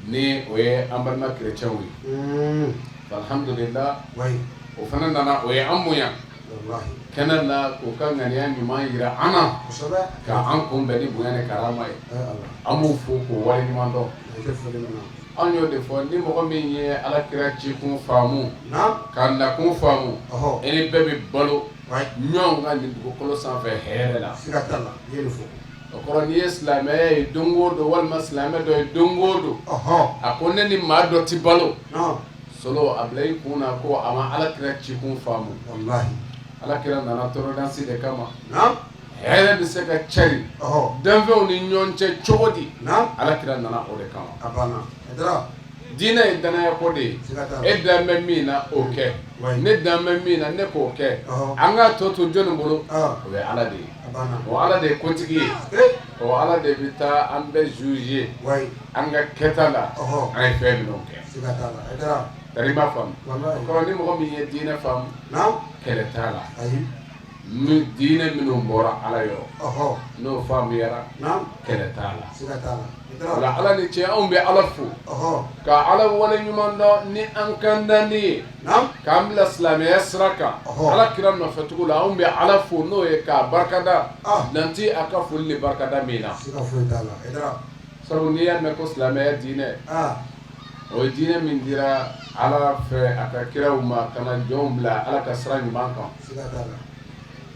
Ni o ye an balima chrétiens ye. Un. Alhamdulillah. Oui. O fana nana o ye an bonya. Walahi. Kɛnɛ la k'u ka ŋaniya ɲuman jira an na. Kosɛbɛ. Ka an kunbɛn ni bonya ni karama ye. Ee Ala. An b'u fo k'u waleɲuman dɔn. A tɛ foli min na. An y'o de fɔ ni mɔgɔ min ye Ala kira cikun faamu. Naam. Ka nakun faamu. Ɔhɔ. E ni bɛɛ bɛ balo. Oui. Ɲɔgɔn kan nin dugukolo sanfɛ hɛrɛ la. Siga t'a la. I ye nin fɔ. O kɔrɔ n'i ye silamɛya ye don o don walima silamɛ dɔ ye don o don. Ɔhɔ. A ko ne ni maa dɔ tɛ balo. Non. Solo a bila i kun na ko a ma Ala kira cikun faamu. Walahi. Ala kira nana tolérance de kama. Naam. Hɛrɛ bɛ se ka cari. Ɔhɔ. Danfɛnw ni ɲɔgɔn cɛ cogo di. Naam. Ala kira nana o de kama. A banna. Hayidara. Diinɛ ye danaya ko de ye. Siga t'a la. E dan bɛ min na o kɛ. Oui. Ne dan bɛ min na ne k'o kɛ. Ɔhɔ. An k'a tɔ to jɔnni bolo. Ah. O ye Ala de ye. A banna. O Ala de ye kotigi ye. Eh. O Ala de bɛ taa an bɛɛ juger. Oui. An ka kɛta la. Ɔhɔ. An ye fɛn minnu kɛ. Siga t'a la. Hayidara. Tari i m'a faamu. Walahi. O kɔrɔ ni mɔgɔ min ye diinɛ faamu. Naam. Kɛlɛ t'a la. Ayi. Ni diinɛ minnu bɔra Ala yɔrɔ. Ɔhɔ. N'o faamuyara. Naam. Kɛlɛ t'a la. Siga t'a la. O la Hayidara. Ala ni cɛ anw bɛ Ala fo. Ɔhɔ. Ka Ala wale ɲuman dɔn ni an kan danni ye. Naam. K'an bila silamɛya sira kan. Ɔhɔ. Ala kira nɔfɛtugu la anw bɛ Ala fo n'o ye k'a barikada. Ah. Dan tɛ a ka foli ni barikada min na. Siga foyi t'a la. Hayidara. Sabu n'i y'a mɛn ko silamɛya diinɛ. Ah. O ye diinɛ min dira Ala fɛ a ka kiraw ma ka na jɔnw bila Ala ka sira ɲuman kan. Siga t'a la.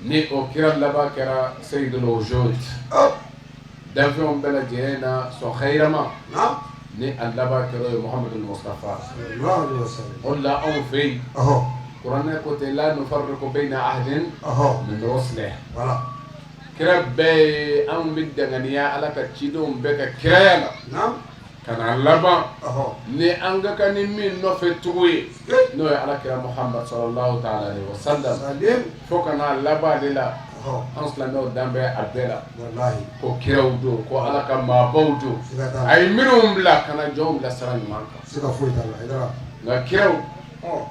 Ni o kira laban kɛra Seyidul Wujud. Oh. Danfɛnw bɛɛ lajɛlen na sɔn hɛrɛma. Naam. Ni a laban kɛra o ye Muhamadul Mustafa. Sallallahu alaihi wasallam. O de la anw fɛ yen. Ɔhɔ. Kuranɛ ko ten la nufarriqu bayna ahadin Ɔhɔ. min rusulihi. Voilà. Kira bɛɛ ye anw bɛ danganiya Ala ka cidenw bɛɛ ka kiraya la. Naam. Ka na laban. Ɔhɔ. Ni an ka kan ni min nɔfɛ tugu ye. Eh. N'o ye Ala kira Muhamad sallallahu ta'ala alaihi wa sallam. Salim. Fo ka na laban ale la. Ɔhɔ. An silamɛw dan bɛ a bɛɛ la. Walahi. Ko kiraw don, ko Ala ka maabaw don. Siga t'a la. A ye minnu bila ka na jɔnw bila sira ɲuman kan. Siga foyi t'a la. Hayidara. Nka kiraw, Ɔ.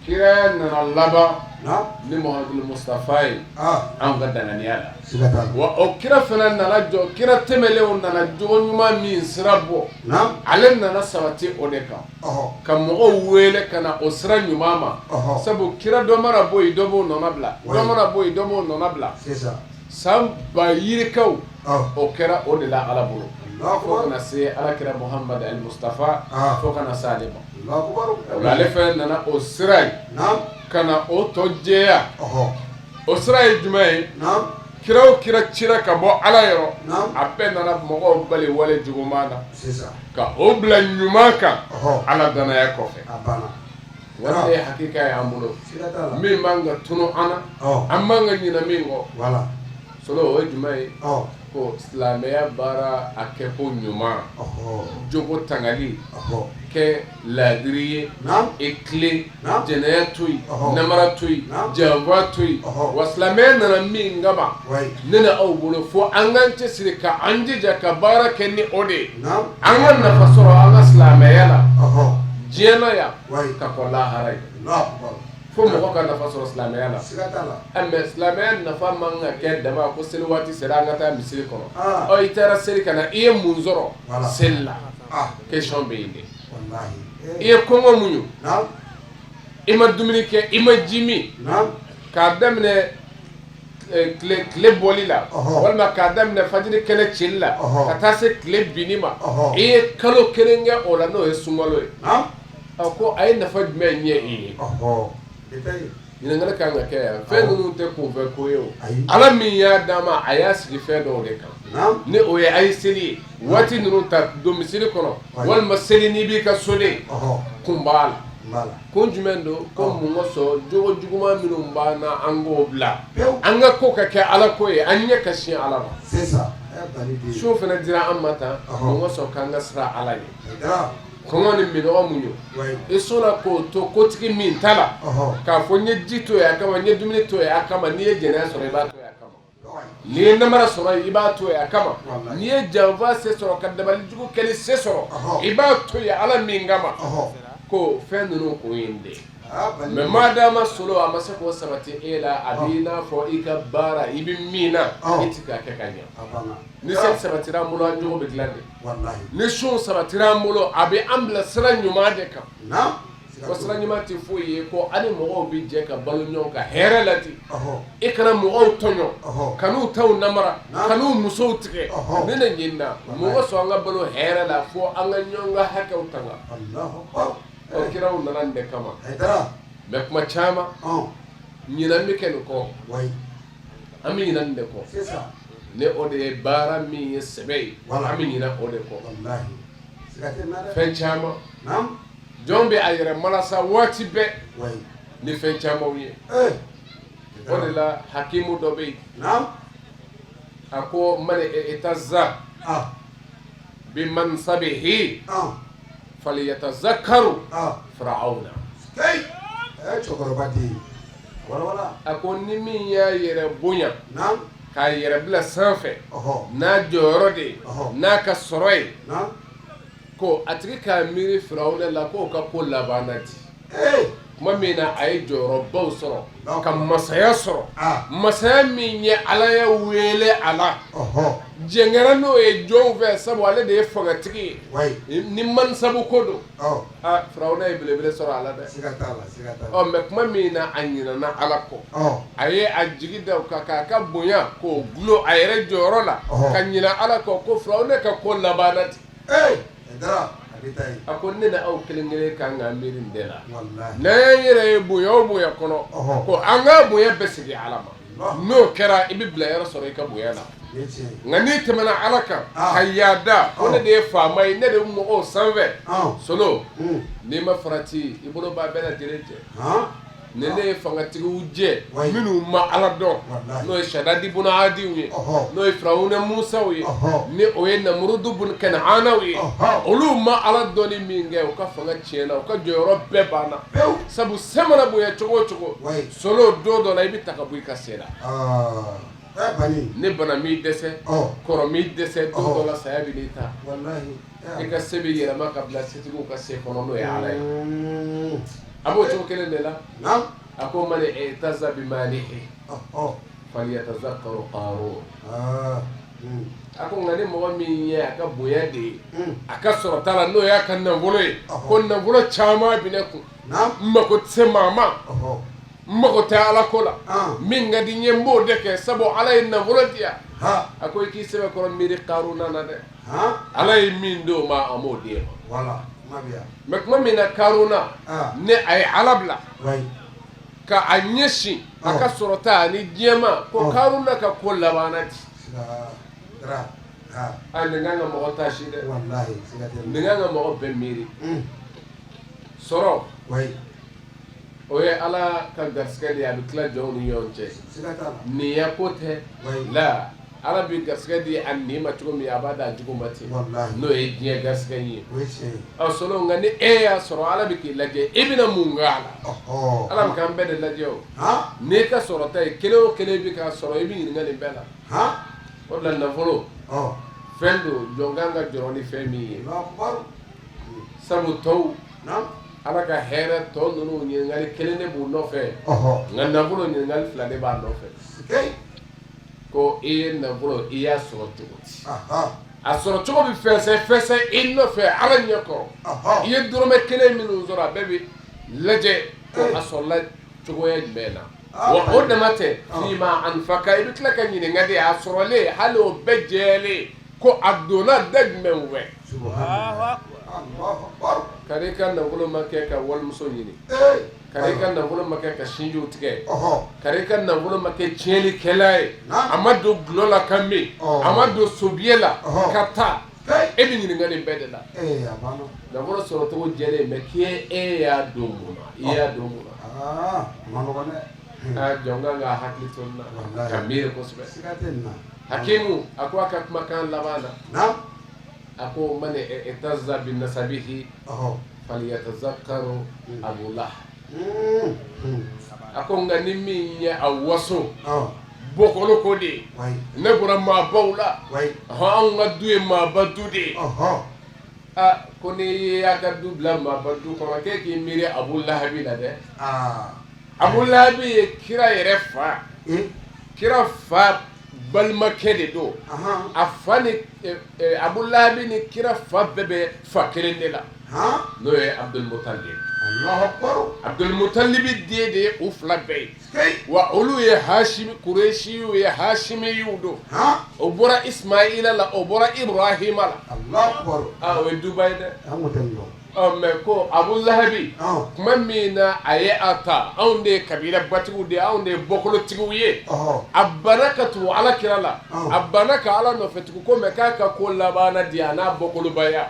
kiraya nana laban Naam. ni Muhamadul Mustafa ye Ah. anw ka danganiya la. Siga t'a la. Wa o kira fana nana jɔ, kira tɛmɛnlenw nana jogo ɲuman min sira bɔ, Naam. ale nana sabati o de kan. Ɔhɔ. Ka mɔgɔw wele ka na o sira ɲuman ma. Ɔhɔ. Sabu kira dɔ mana bɔ yen, dɔ b'o nɔna bila. Oui. Dɔ mana bɔ yen, dɔ b'o nɔna bila. C'est ça. San ba yirikaw, Ɔ. o kɛra o de la Ala bolo. Allahu Fo akbar. kana se Ala kira Muhamad al Mustafa, Ah. fo kana se ale ma. Allahu akbar. O la ale fana nana o sira ye Naam. ka na o tɔ jɛya. Ɔhɔ. O sira ye jumɛn ye? Naam. Kira o kira cira ka bɔ Ala yɔrɔ, Naam. a bɛɛ nana mɔgɔw bali wale juguman na C'est ça. ka o bila ɲuman kan Ɔhɔ. Ala danaya kɔfɛ. A banna. O de ye hakika ye an bolo, min man ka tunu an na, an man ka ɲinɛ min kɔ. Solo, o ye jumɛn ye? Ko silamɛya baara a kɛ ko ɲuman, jogo tangali, kɛ laadiri ye, i tilen, jɛnɛya to yen, namara to yen, janfa to yen. Wa silamɛya nana min kama, ne ni aw bolo, fo an k'an cɛsiri ka an jija ka baara kɛ ni o de ye, an ka nafa sɔrɔ an ka silamɛya la diɲɛ na yan ka kɔn lahara ye. Fo mɔgɔ ka nafa sɔrɔ silamɛya la. Mais silamɛya nafa man ka kɛ dama ko seli waati sera, an ka taa misiri kɔnɔ. Ɔ, i taara seli ka na, i ye mun sɔrɔ seli la? Question bɛ yen de. I ye kɔngɔ muɲu, i ma dumuni kɛ, i ma ji min, k'a daminɛ tile bɔli la walima k'a daminɛ fajiri kɛnɛ cili la ka taa se tile binni ma, i ye kalo kelen kɛ o la, n'o ye sunkalo ye. A ko a ye nafa jumɛn ɲɛ i ye? Ɲininkali ka kan ka kɛ yan. Fɛn ninnu tɛ kunfɛ ko ye o. Ala min y'a d'an ma, a y'a sigi fɛn dɔw de kan, ni o ye a ye seli ye waati ninnu ta don misiri kɔnɔ walima seli n'i b'i ka so de, kun b'a la. Kun jumɛn don? Ko mun kosɔn? Jogo juguman minnu b'an na, an k'o bila, an ka ko ka kɛ Ala ko ye, an ɲɛ ka sin Ala ma. Sun fana dira an ma tan mun kosɔn? K'an ka siran Ala ye. Kɔngɔ ni minnɔgɔ muɲu, i sɔnna k'o to kotigi min ta la, k'a fɔ n ye ji to yen a kama, n ye dumuni to yen a kama. N'i ye jɛnɛya sɔrɔ, i b'a to yen a kama. N'i ye namara sɔrɔ, i b'a to yen a kama. N'i ye janfa se sɔrɔ, ka dabali jugu kɛli se sɔrɔ, i b'a to yen Ala min kama. Ko fɛn ninnu kun ye de. Mais madama solo a ma se k'o sabati e la, a b'i n'a fɔ i ka baara i bɛ min na, i tɛ k'a kɛ ka ɲɛ. Ni seli sabatira an bolo, an jogo bɛ dilan de. Ni sun sabatira an bolo, a bɛ an bila sira ɲuman de kan. Ko sira ɲuman tɛ foyi ye ko ani mɔgɔw bɛ jɛ ka balo ɲɔgɔn kan hɛrɛ la ten. I kana mɔgɔw tɔɲɔ, kan'u taw namara, kan'u musow tigɛ. Ne ne ɲinina mɔgɔ sɔn an ka balo hɛrɛ la, fo an ka ɲɔgɔn ka hakɛw tanga. Ɔ, kiraw nana nin de kama. Mais kuma caman ɲinan bɛ kɛ nin kɔ, an bɛ ɲinɛ nin de kɔ. Ne o de ye baara min ye sɛbɛ ye, an bɛ ɲinɛ o de kɔ. Fɛn caman, jɔn bɛ a yɛrɛ malasa waati bɛɛ ni fɛn camanw ye. O de la hakimu dɔ bɛ yen, a ko man i'tazza bi mansabihi falyatazakkaru firawuna. Cɛkɔrɔba den. A ko ni min y'a yɛrɛ bonya k'a yɛrɛ bila sanfɛ n'a jɔyɔrɔ de ye, n'a ka sɔrɔ ye, ko a tigi k'a miiri firawuna la, k'o ka ko labanna di. Tuma min na a ye jɔyɔrɔbaw sɔrɔ, ka masaya sɔrɔ, masaya min ye Ala ya wele a la, jɛn kɛra n'o ye jɔnw fɛ, sabu ale de ye fangatigi ye ni mansabu ko don. Firawuna ye belebele sɔrɔ a la dɛ. Ɔ, mais tuma min na a ɲinɛna Ala kɔ, a ye a jigi da kan k'a ka bonya k'o dulon a yɛrɛ jɔyɔrɔ la, ka ɲinɛ Ala kɔ, ko firawuna ka ko labanna ten. A ko ne ni aw kelen kelen kan ka miiri nin de la. N'an y'an yɛrɛ ye bonya o bonya kɔnɔ, ko an ka bonya bɛɛ segin Ala ma. N'o kɛra, i bɛ bila yɔrɔ sɔrɔ i ka bonya la. Nka n'i tɛmɛna Ala kan ka yaada ko ne de ye faama ye, ne de bɛ mɔgɔw sanfɛ, solo, n'i ma farati, i bolo b'a bɛɛ lajɛlen jɛ. Ni ne ye fangatigiw jɛ minnu ma Ala dɔn, n'o ye Sadadi bun Adiw ye, n'o ye Firawuna Musaw ye, ni o ye Namurudu bun Kananaw ye, olu ma Ala dɔnni min kɛ, u ka fanga tiɲɛna, u ka jɔyɔrɔ bɛɛ banna. Sabu se mana bonya cogo o cogo, solo, don dɔ la i bɛ ta ka bɔ i ka se la. Ni bana m'i dɛsɛ, kɔrɔ m'i dɛsɛ, don dɔ la saya bɛ n'i ta, i ka se bɛ yɛlɛma ka bila setigiw ka se kɔnɔ, n'o ye Ala ye. A b'o cogo kelen de la. A ko man i'tazza bi malihi falyatazakkaru Qarun. A ko nka ni mɔgɔ min ye a ka bonya de ye a ka sɔrɔta la, n'o y'a ka nafolo ye, ko nafolo caman bɛ ne kun, n mako tɛ se maa ma, n mago tɛ Ala ko la, min ka di n ye n b'o de kɛ, sabu Ala ye nafolo di yan. A ko i k'i sɛbɛkɔrɔ miiri Karuna na dɛ. Ala ye min d'o ma, a m'o d'e ma. Mais tuma min na Karuna ni a ye Ala bila ka a ɲɛsin a ka sɔrɔta ani diɲɛ ma, ko Karuna ka ko labanna di. A nin kan ka mɔgɔ taasi dɛ, nin kan ka mɔgɔ bɛɛ miiri sɔrɔ. O ye Ala ka garisɛgɛ de ye, a bɛ tila jɔnw ni ɲɔgɔn cɛ. Ninya ko tɛ la, Ala bɛ garisɛgɛ di a nin ma cogo min, a b'a d'a jugu ma ten, n'o ye diɲɛ garisɛgɛ in ye. Ɔ solo, nka ni e y'a sɔrɔ, Ala bɛ k'i lajɛ, e bɛna mun k'a la? Ala bɛ k'an bɛɛ de lajɛ. O n'i ka sɔrɔta ye kelen o kelen bɛ k'a sɔrɔ, i bɛ ɲininka nin bɛɛ la. O de la nafolo fɛn don, jɔn kan ka jɔrɔ ni fɛn min ye, sabu tɔw, Ala ka hɛrɛ tɔ ninnu, ɲininkali kelen de b'u nɔfɛ, nka nafolo, ɲininkali fila de b'a nɔfɛ. Ko i ye nafolo, i y'a sɔrɔ cogo di? A sɔrɔ cogo bɛ fɛsɛ fɛsɛ i nɔfɛ Ala ɲɛ kɔrɔ. I ye dɔrɔmɛ kelen minnu sɔrɔ, a bɛɛ bɛ lajɛ ko a sɔrɔla cogoya jumɛn na. Wa o dama tɛ, fima anfaka, i bɛ tila ka ɲininka de, a sɔrɔlen, hali o bɛɛ jɛlen ko, a donna da jumɛn fɛ? Kari i ka nafolo ma kɛ ka walimuso ɲini, kari i ka nafolo ma kɛ ka sinjiw tigɛ, kari i ka nafolo ma kɛ tiɲɛlikɛla ye, a ma don dɔlɔ la ka min, a ma don sobiye la ka taa, e bɛ ɲininka nin bɛɛ de la. Nafolo sɔrɔcogo jɛlen bɛ k'e e y'a don mun na? I y'a don mun na? Jɔn kan ka hakili to nin na ka miiri kosɛbɛ. Hakimu a ko a ka kumakan laban na, a ko man i'tazza bi nasabihi falyatazakkaru Abu Lahab. A ko nka ni min ye a waso bɔkolo ko de ye, ne bɔra maabaw la, anw ka du ye maaba du de ye. Aa, ko n'i y'a ka du bila maaba du kɔnɔ, k'e k'i miiri Abu Lahabi la dɛ. Abu Lahabi ye kira yɛrɛ fa, kira fa balimakɛ de don. A fa ni Abu Lahabi ni kira fa bɛɛ bɛ fa kelen de la, n'o ye Abdul Mutalib. Abdul Mutalibi den de ye u fila bɛɛ ye. Wa olu ye Hashimi, Kuresiw ye, Hashimiyiw don. O bɔra Ismaila la, o bɔra Ibrahima la. Aa, o ye duba ye dɛ. Ɔ mais ko Abu Lahabi, tuma min na a ye a ta, anw de ye kabila batigiw de ye, anw de ye bɔkolotigiw ye, a banna ka tugu Ala kira la, a banna ka Ala nɔfɛ tugu ko, mais k'a ka ko labanna di a n'a bɔkolobaya.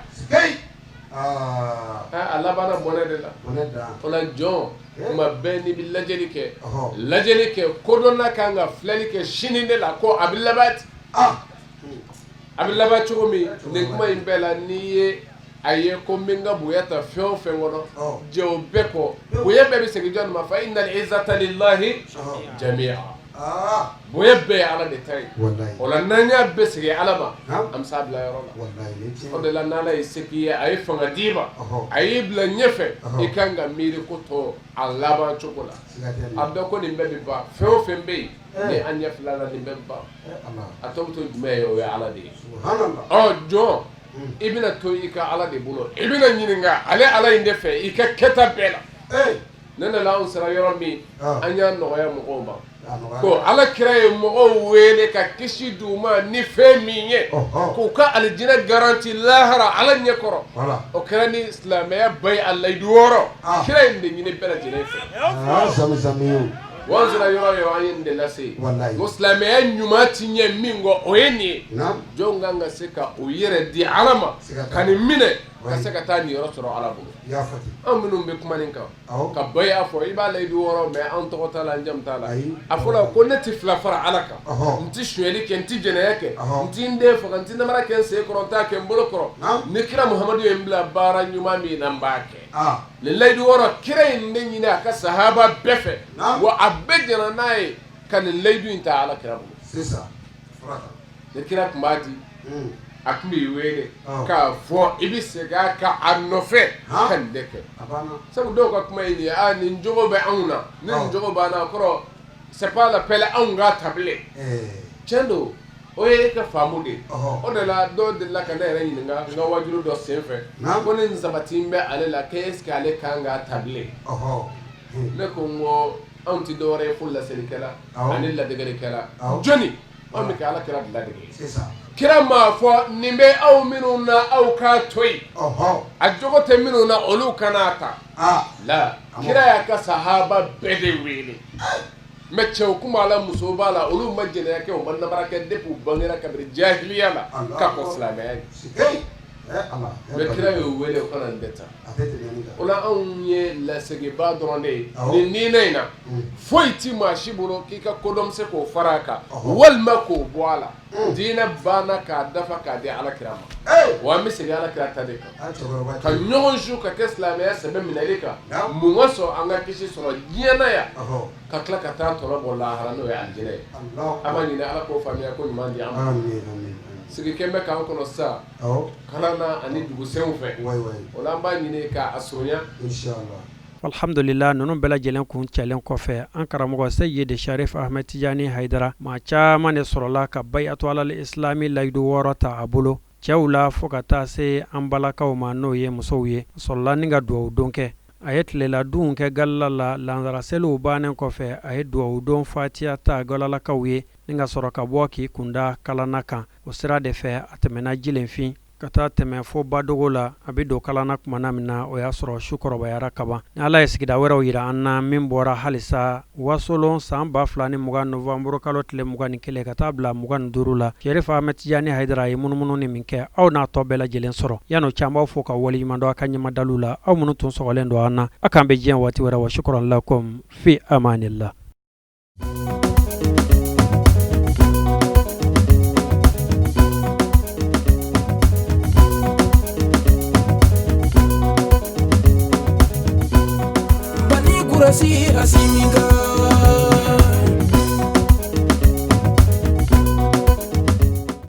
A labanna bɔnɛ de la. O la jɔn, tuma bɛɛ n'i bɛ lajɛli kɛ, lajɛli kɛ, kodɔnna kan ka filɛli kɛ sini de la, ko a bɛ laban, a bɛ laban cogo min. Nin kuma in bɛɛ la, n'i ye a ye ko n bɛ n ka bonya ta fɛn o fɛn kɔnɔ, jɛ o bɛɛ kɔ, bonya bɛɛ bɛ segin jɔn ma? Fa innal izzata lillahi jami'a. Bonya bɛɛ ye Ala de ta ye. O la n'an y'a bɛɛ segin Ala ma, an bɛ s'a bila yɔrɔ la. O de la n'Ala ye se k'i ye, a ye fanga d'i ma, a y'i bila ɲɛfɛ, i kan ka miiri ko tɔ a laban cogo la. A dɔn ko nin bɛɛ bɛ ban. Fɛn o fɛn bɛ yen ni an ɲɛ fila la, nin bɛɛ bɛ ban. A tɔ bɛ to jumɛn ye? O ye Ala de ye. Ɔ jɔn, i bɛna to i ka Ala de bolo, i bɛna ɲininka ale Ala in de fɛ i ka kɛta bɛɛ la. Ne nana, anw sera yɔrɔ min, an y'a nɔgɔya mɔgɔw ma ko Ala kira ye mɔgɔw wele ka kisi d'u ma ni fɛn min ye, k'u ka alijinɛ garanti lahara Ala ɲɛ kɔrɔ, o kɛra ni silamɛya ba ye. A layidu wɔɔrɔ, kira in de ɲini bɛɛ lajɛlen fɛ. Wa sera yɔrɔ yɔrɔ, an ye nin de lase ko silamɛya ɲuman ti ɲɛ min kɔ, o ye nin ye. Jɔn kan ka se ka o yɛrɛ di Ala ma ka nin minɛ ka se ka taa nin yɔrɔ sɔrɔ Ala bolo. Anw minnu bɛ kuma nin kan ka baya fɔ, i b'a layidu wɔɔrɔ mɛ, an tɔgɔ t'a la, an jamu t'a la. A fɔra ko ne tɛ fila fara Ala kan, n tɛ sonyali kɛ, n tɛ jɛnɛya kɛ, n tɛ n den faga, n tɛ namara kɛ n sen kɔrɔ, n t'a kɛ n bolo kɔrɔ. Ni kira Muhamadu ye n bila baara ɲuman min na, n b'a kɛ. Nin layidu wɔɔrɔ, kira in de ɲini a ka sahaba bɛɛ fɛ, wa a bɛɛ jɛnna n'a ye ka nin layidu in ta Ala kira bolo. Ni kira tun b'a di, a tun b'i wele k'a fɔ i bɛ segin a kan a nɔfɛ ka nin de kɛ. Sabu dɔw ka kuma ye nin ye: aa, nin jogo bɛ anw na, ni nin jogo b'an na, a kɔrɔ c'est pas la peine anw k'a ta bilen. Tiɲɛ don, o ye e ka faamu de ye. O de la dɔw delila ka ne yɛrɛ ɲininka n ka wajulu dɔ senfɛ ko ni sabati bɛ ale la, ko est ce que ale kan k'a ta bilen? Ne ko n ko anw tɛ dɔwɛrɛ ye fo laselikɛla ani ladegelikɛla. Jɔnni anw bɛ kɛ Ala kira de ladege. Kira m'a fɔ nin bɛ aw minnu na, aw k'a to yen, a jogo tɛ minnu na, olu kan'a ta la. Kira y'a ka sahaba bɛɛ de wele, mais cɛw kun b'a la, musow b'a la, olu ma jɛnɛya kɛ, u ma namara kɛ depuis u bangera kabini jahiliya la ka kɔn silamɛya ye. Mais kira y'o wele o kana nin bɛɛ ta. O la anw ye laseginba dɔrɔn de ye nin diinɛ in na. Foyi ti maa si bolo k'i ka kodɔn bɛ se k'o fara a kan walima k'o bɔ a la. Diinɛ banna k'a dafa k'a di ala kira ma. Wa an bɛ segin ala kira ta de kan, ka ɲɔgɔn su ka kɛ silamɛya sɛbɛ minɛli kan. Mun ka sɔn an ka kisi sɔrɔ diɲɛ na yan, ka tila ka taa tɔnɔ bɔ lahara, n'o ye alijinɛ ye. An b'a ɲini Ala k'o faamuya ko ɲuman di an ma. Sigi kɛn bɛ k'an kɔnɔ sisan kalan na ani dugusenw fɛ. O la an b'a ɲini k'a surunya. Alhamdulila, ninnu bɛɛ lajɛlen kun cɛlen kɔfɛ, an karamɔgɔ Seyidi Sharif Ahmed Tijani Hayidara, maa caman de sɔrɔla ka bayatu alal islami layidu 6 ta a bolo, cɛw la fo ka taa se an balakaw ma, n'o ye musow ye. Sɔrɔla ni ka dugawu don kɛ. A ye tilela dun kɛ galala la. Lansara seliw bannen kɔfɛ, a ye dugawu don fatiya ta galalakaw ye ni ka sɔrɔ ka bɔ k'i kunda Kalana kan. O sira de fɛ, a tɛmɛna Jilenfin ka taa tɛmɛ fo Badogo la. A bɛ don Kalana kumana min na, o y'a sɔrɔ su kɔrɔbayara kaban. Ni Ala ye sigida wɛrɛw jira an na, min bɔra halisa Wasolon san 2020 novembre kalo tile 21 ka taa bila 25 la, Sherif Ahmed Tijani Hayidara ye munumunu ni min kɛ, aw n'a tɔ bɛɛ lajɛlen sɔrɔ. Yan'o cɛ, an b'aw fo ka waleɲuman dɔn a ka ɲɛmadalu la, aw minnu tun sɔgɔlen don an na. A k'an bɛn diɲɛ waati wɛrɛ. Wa shukran lakum, fi amanillah. Kurasi Asimi.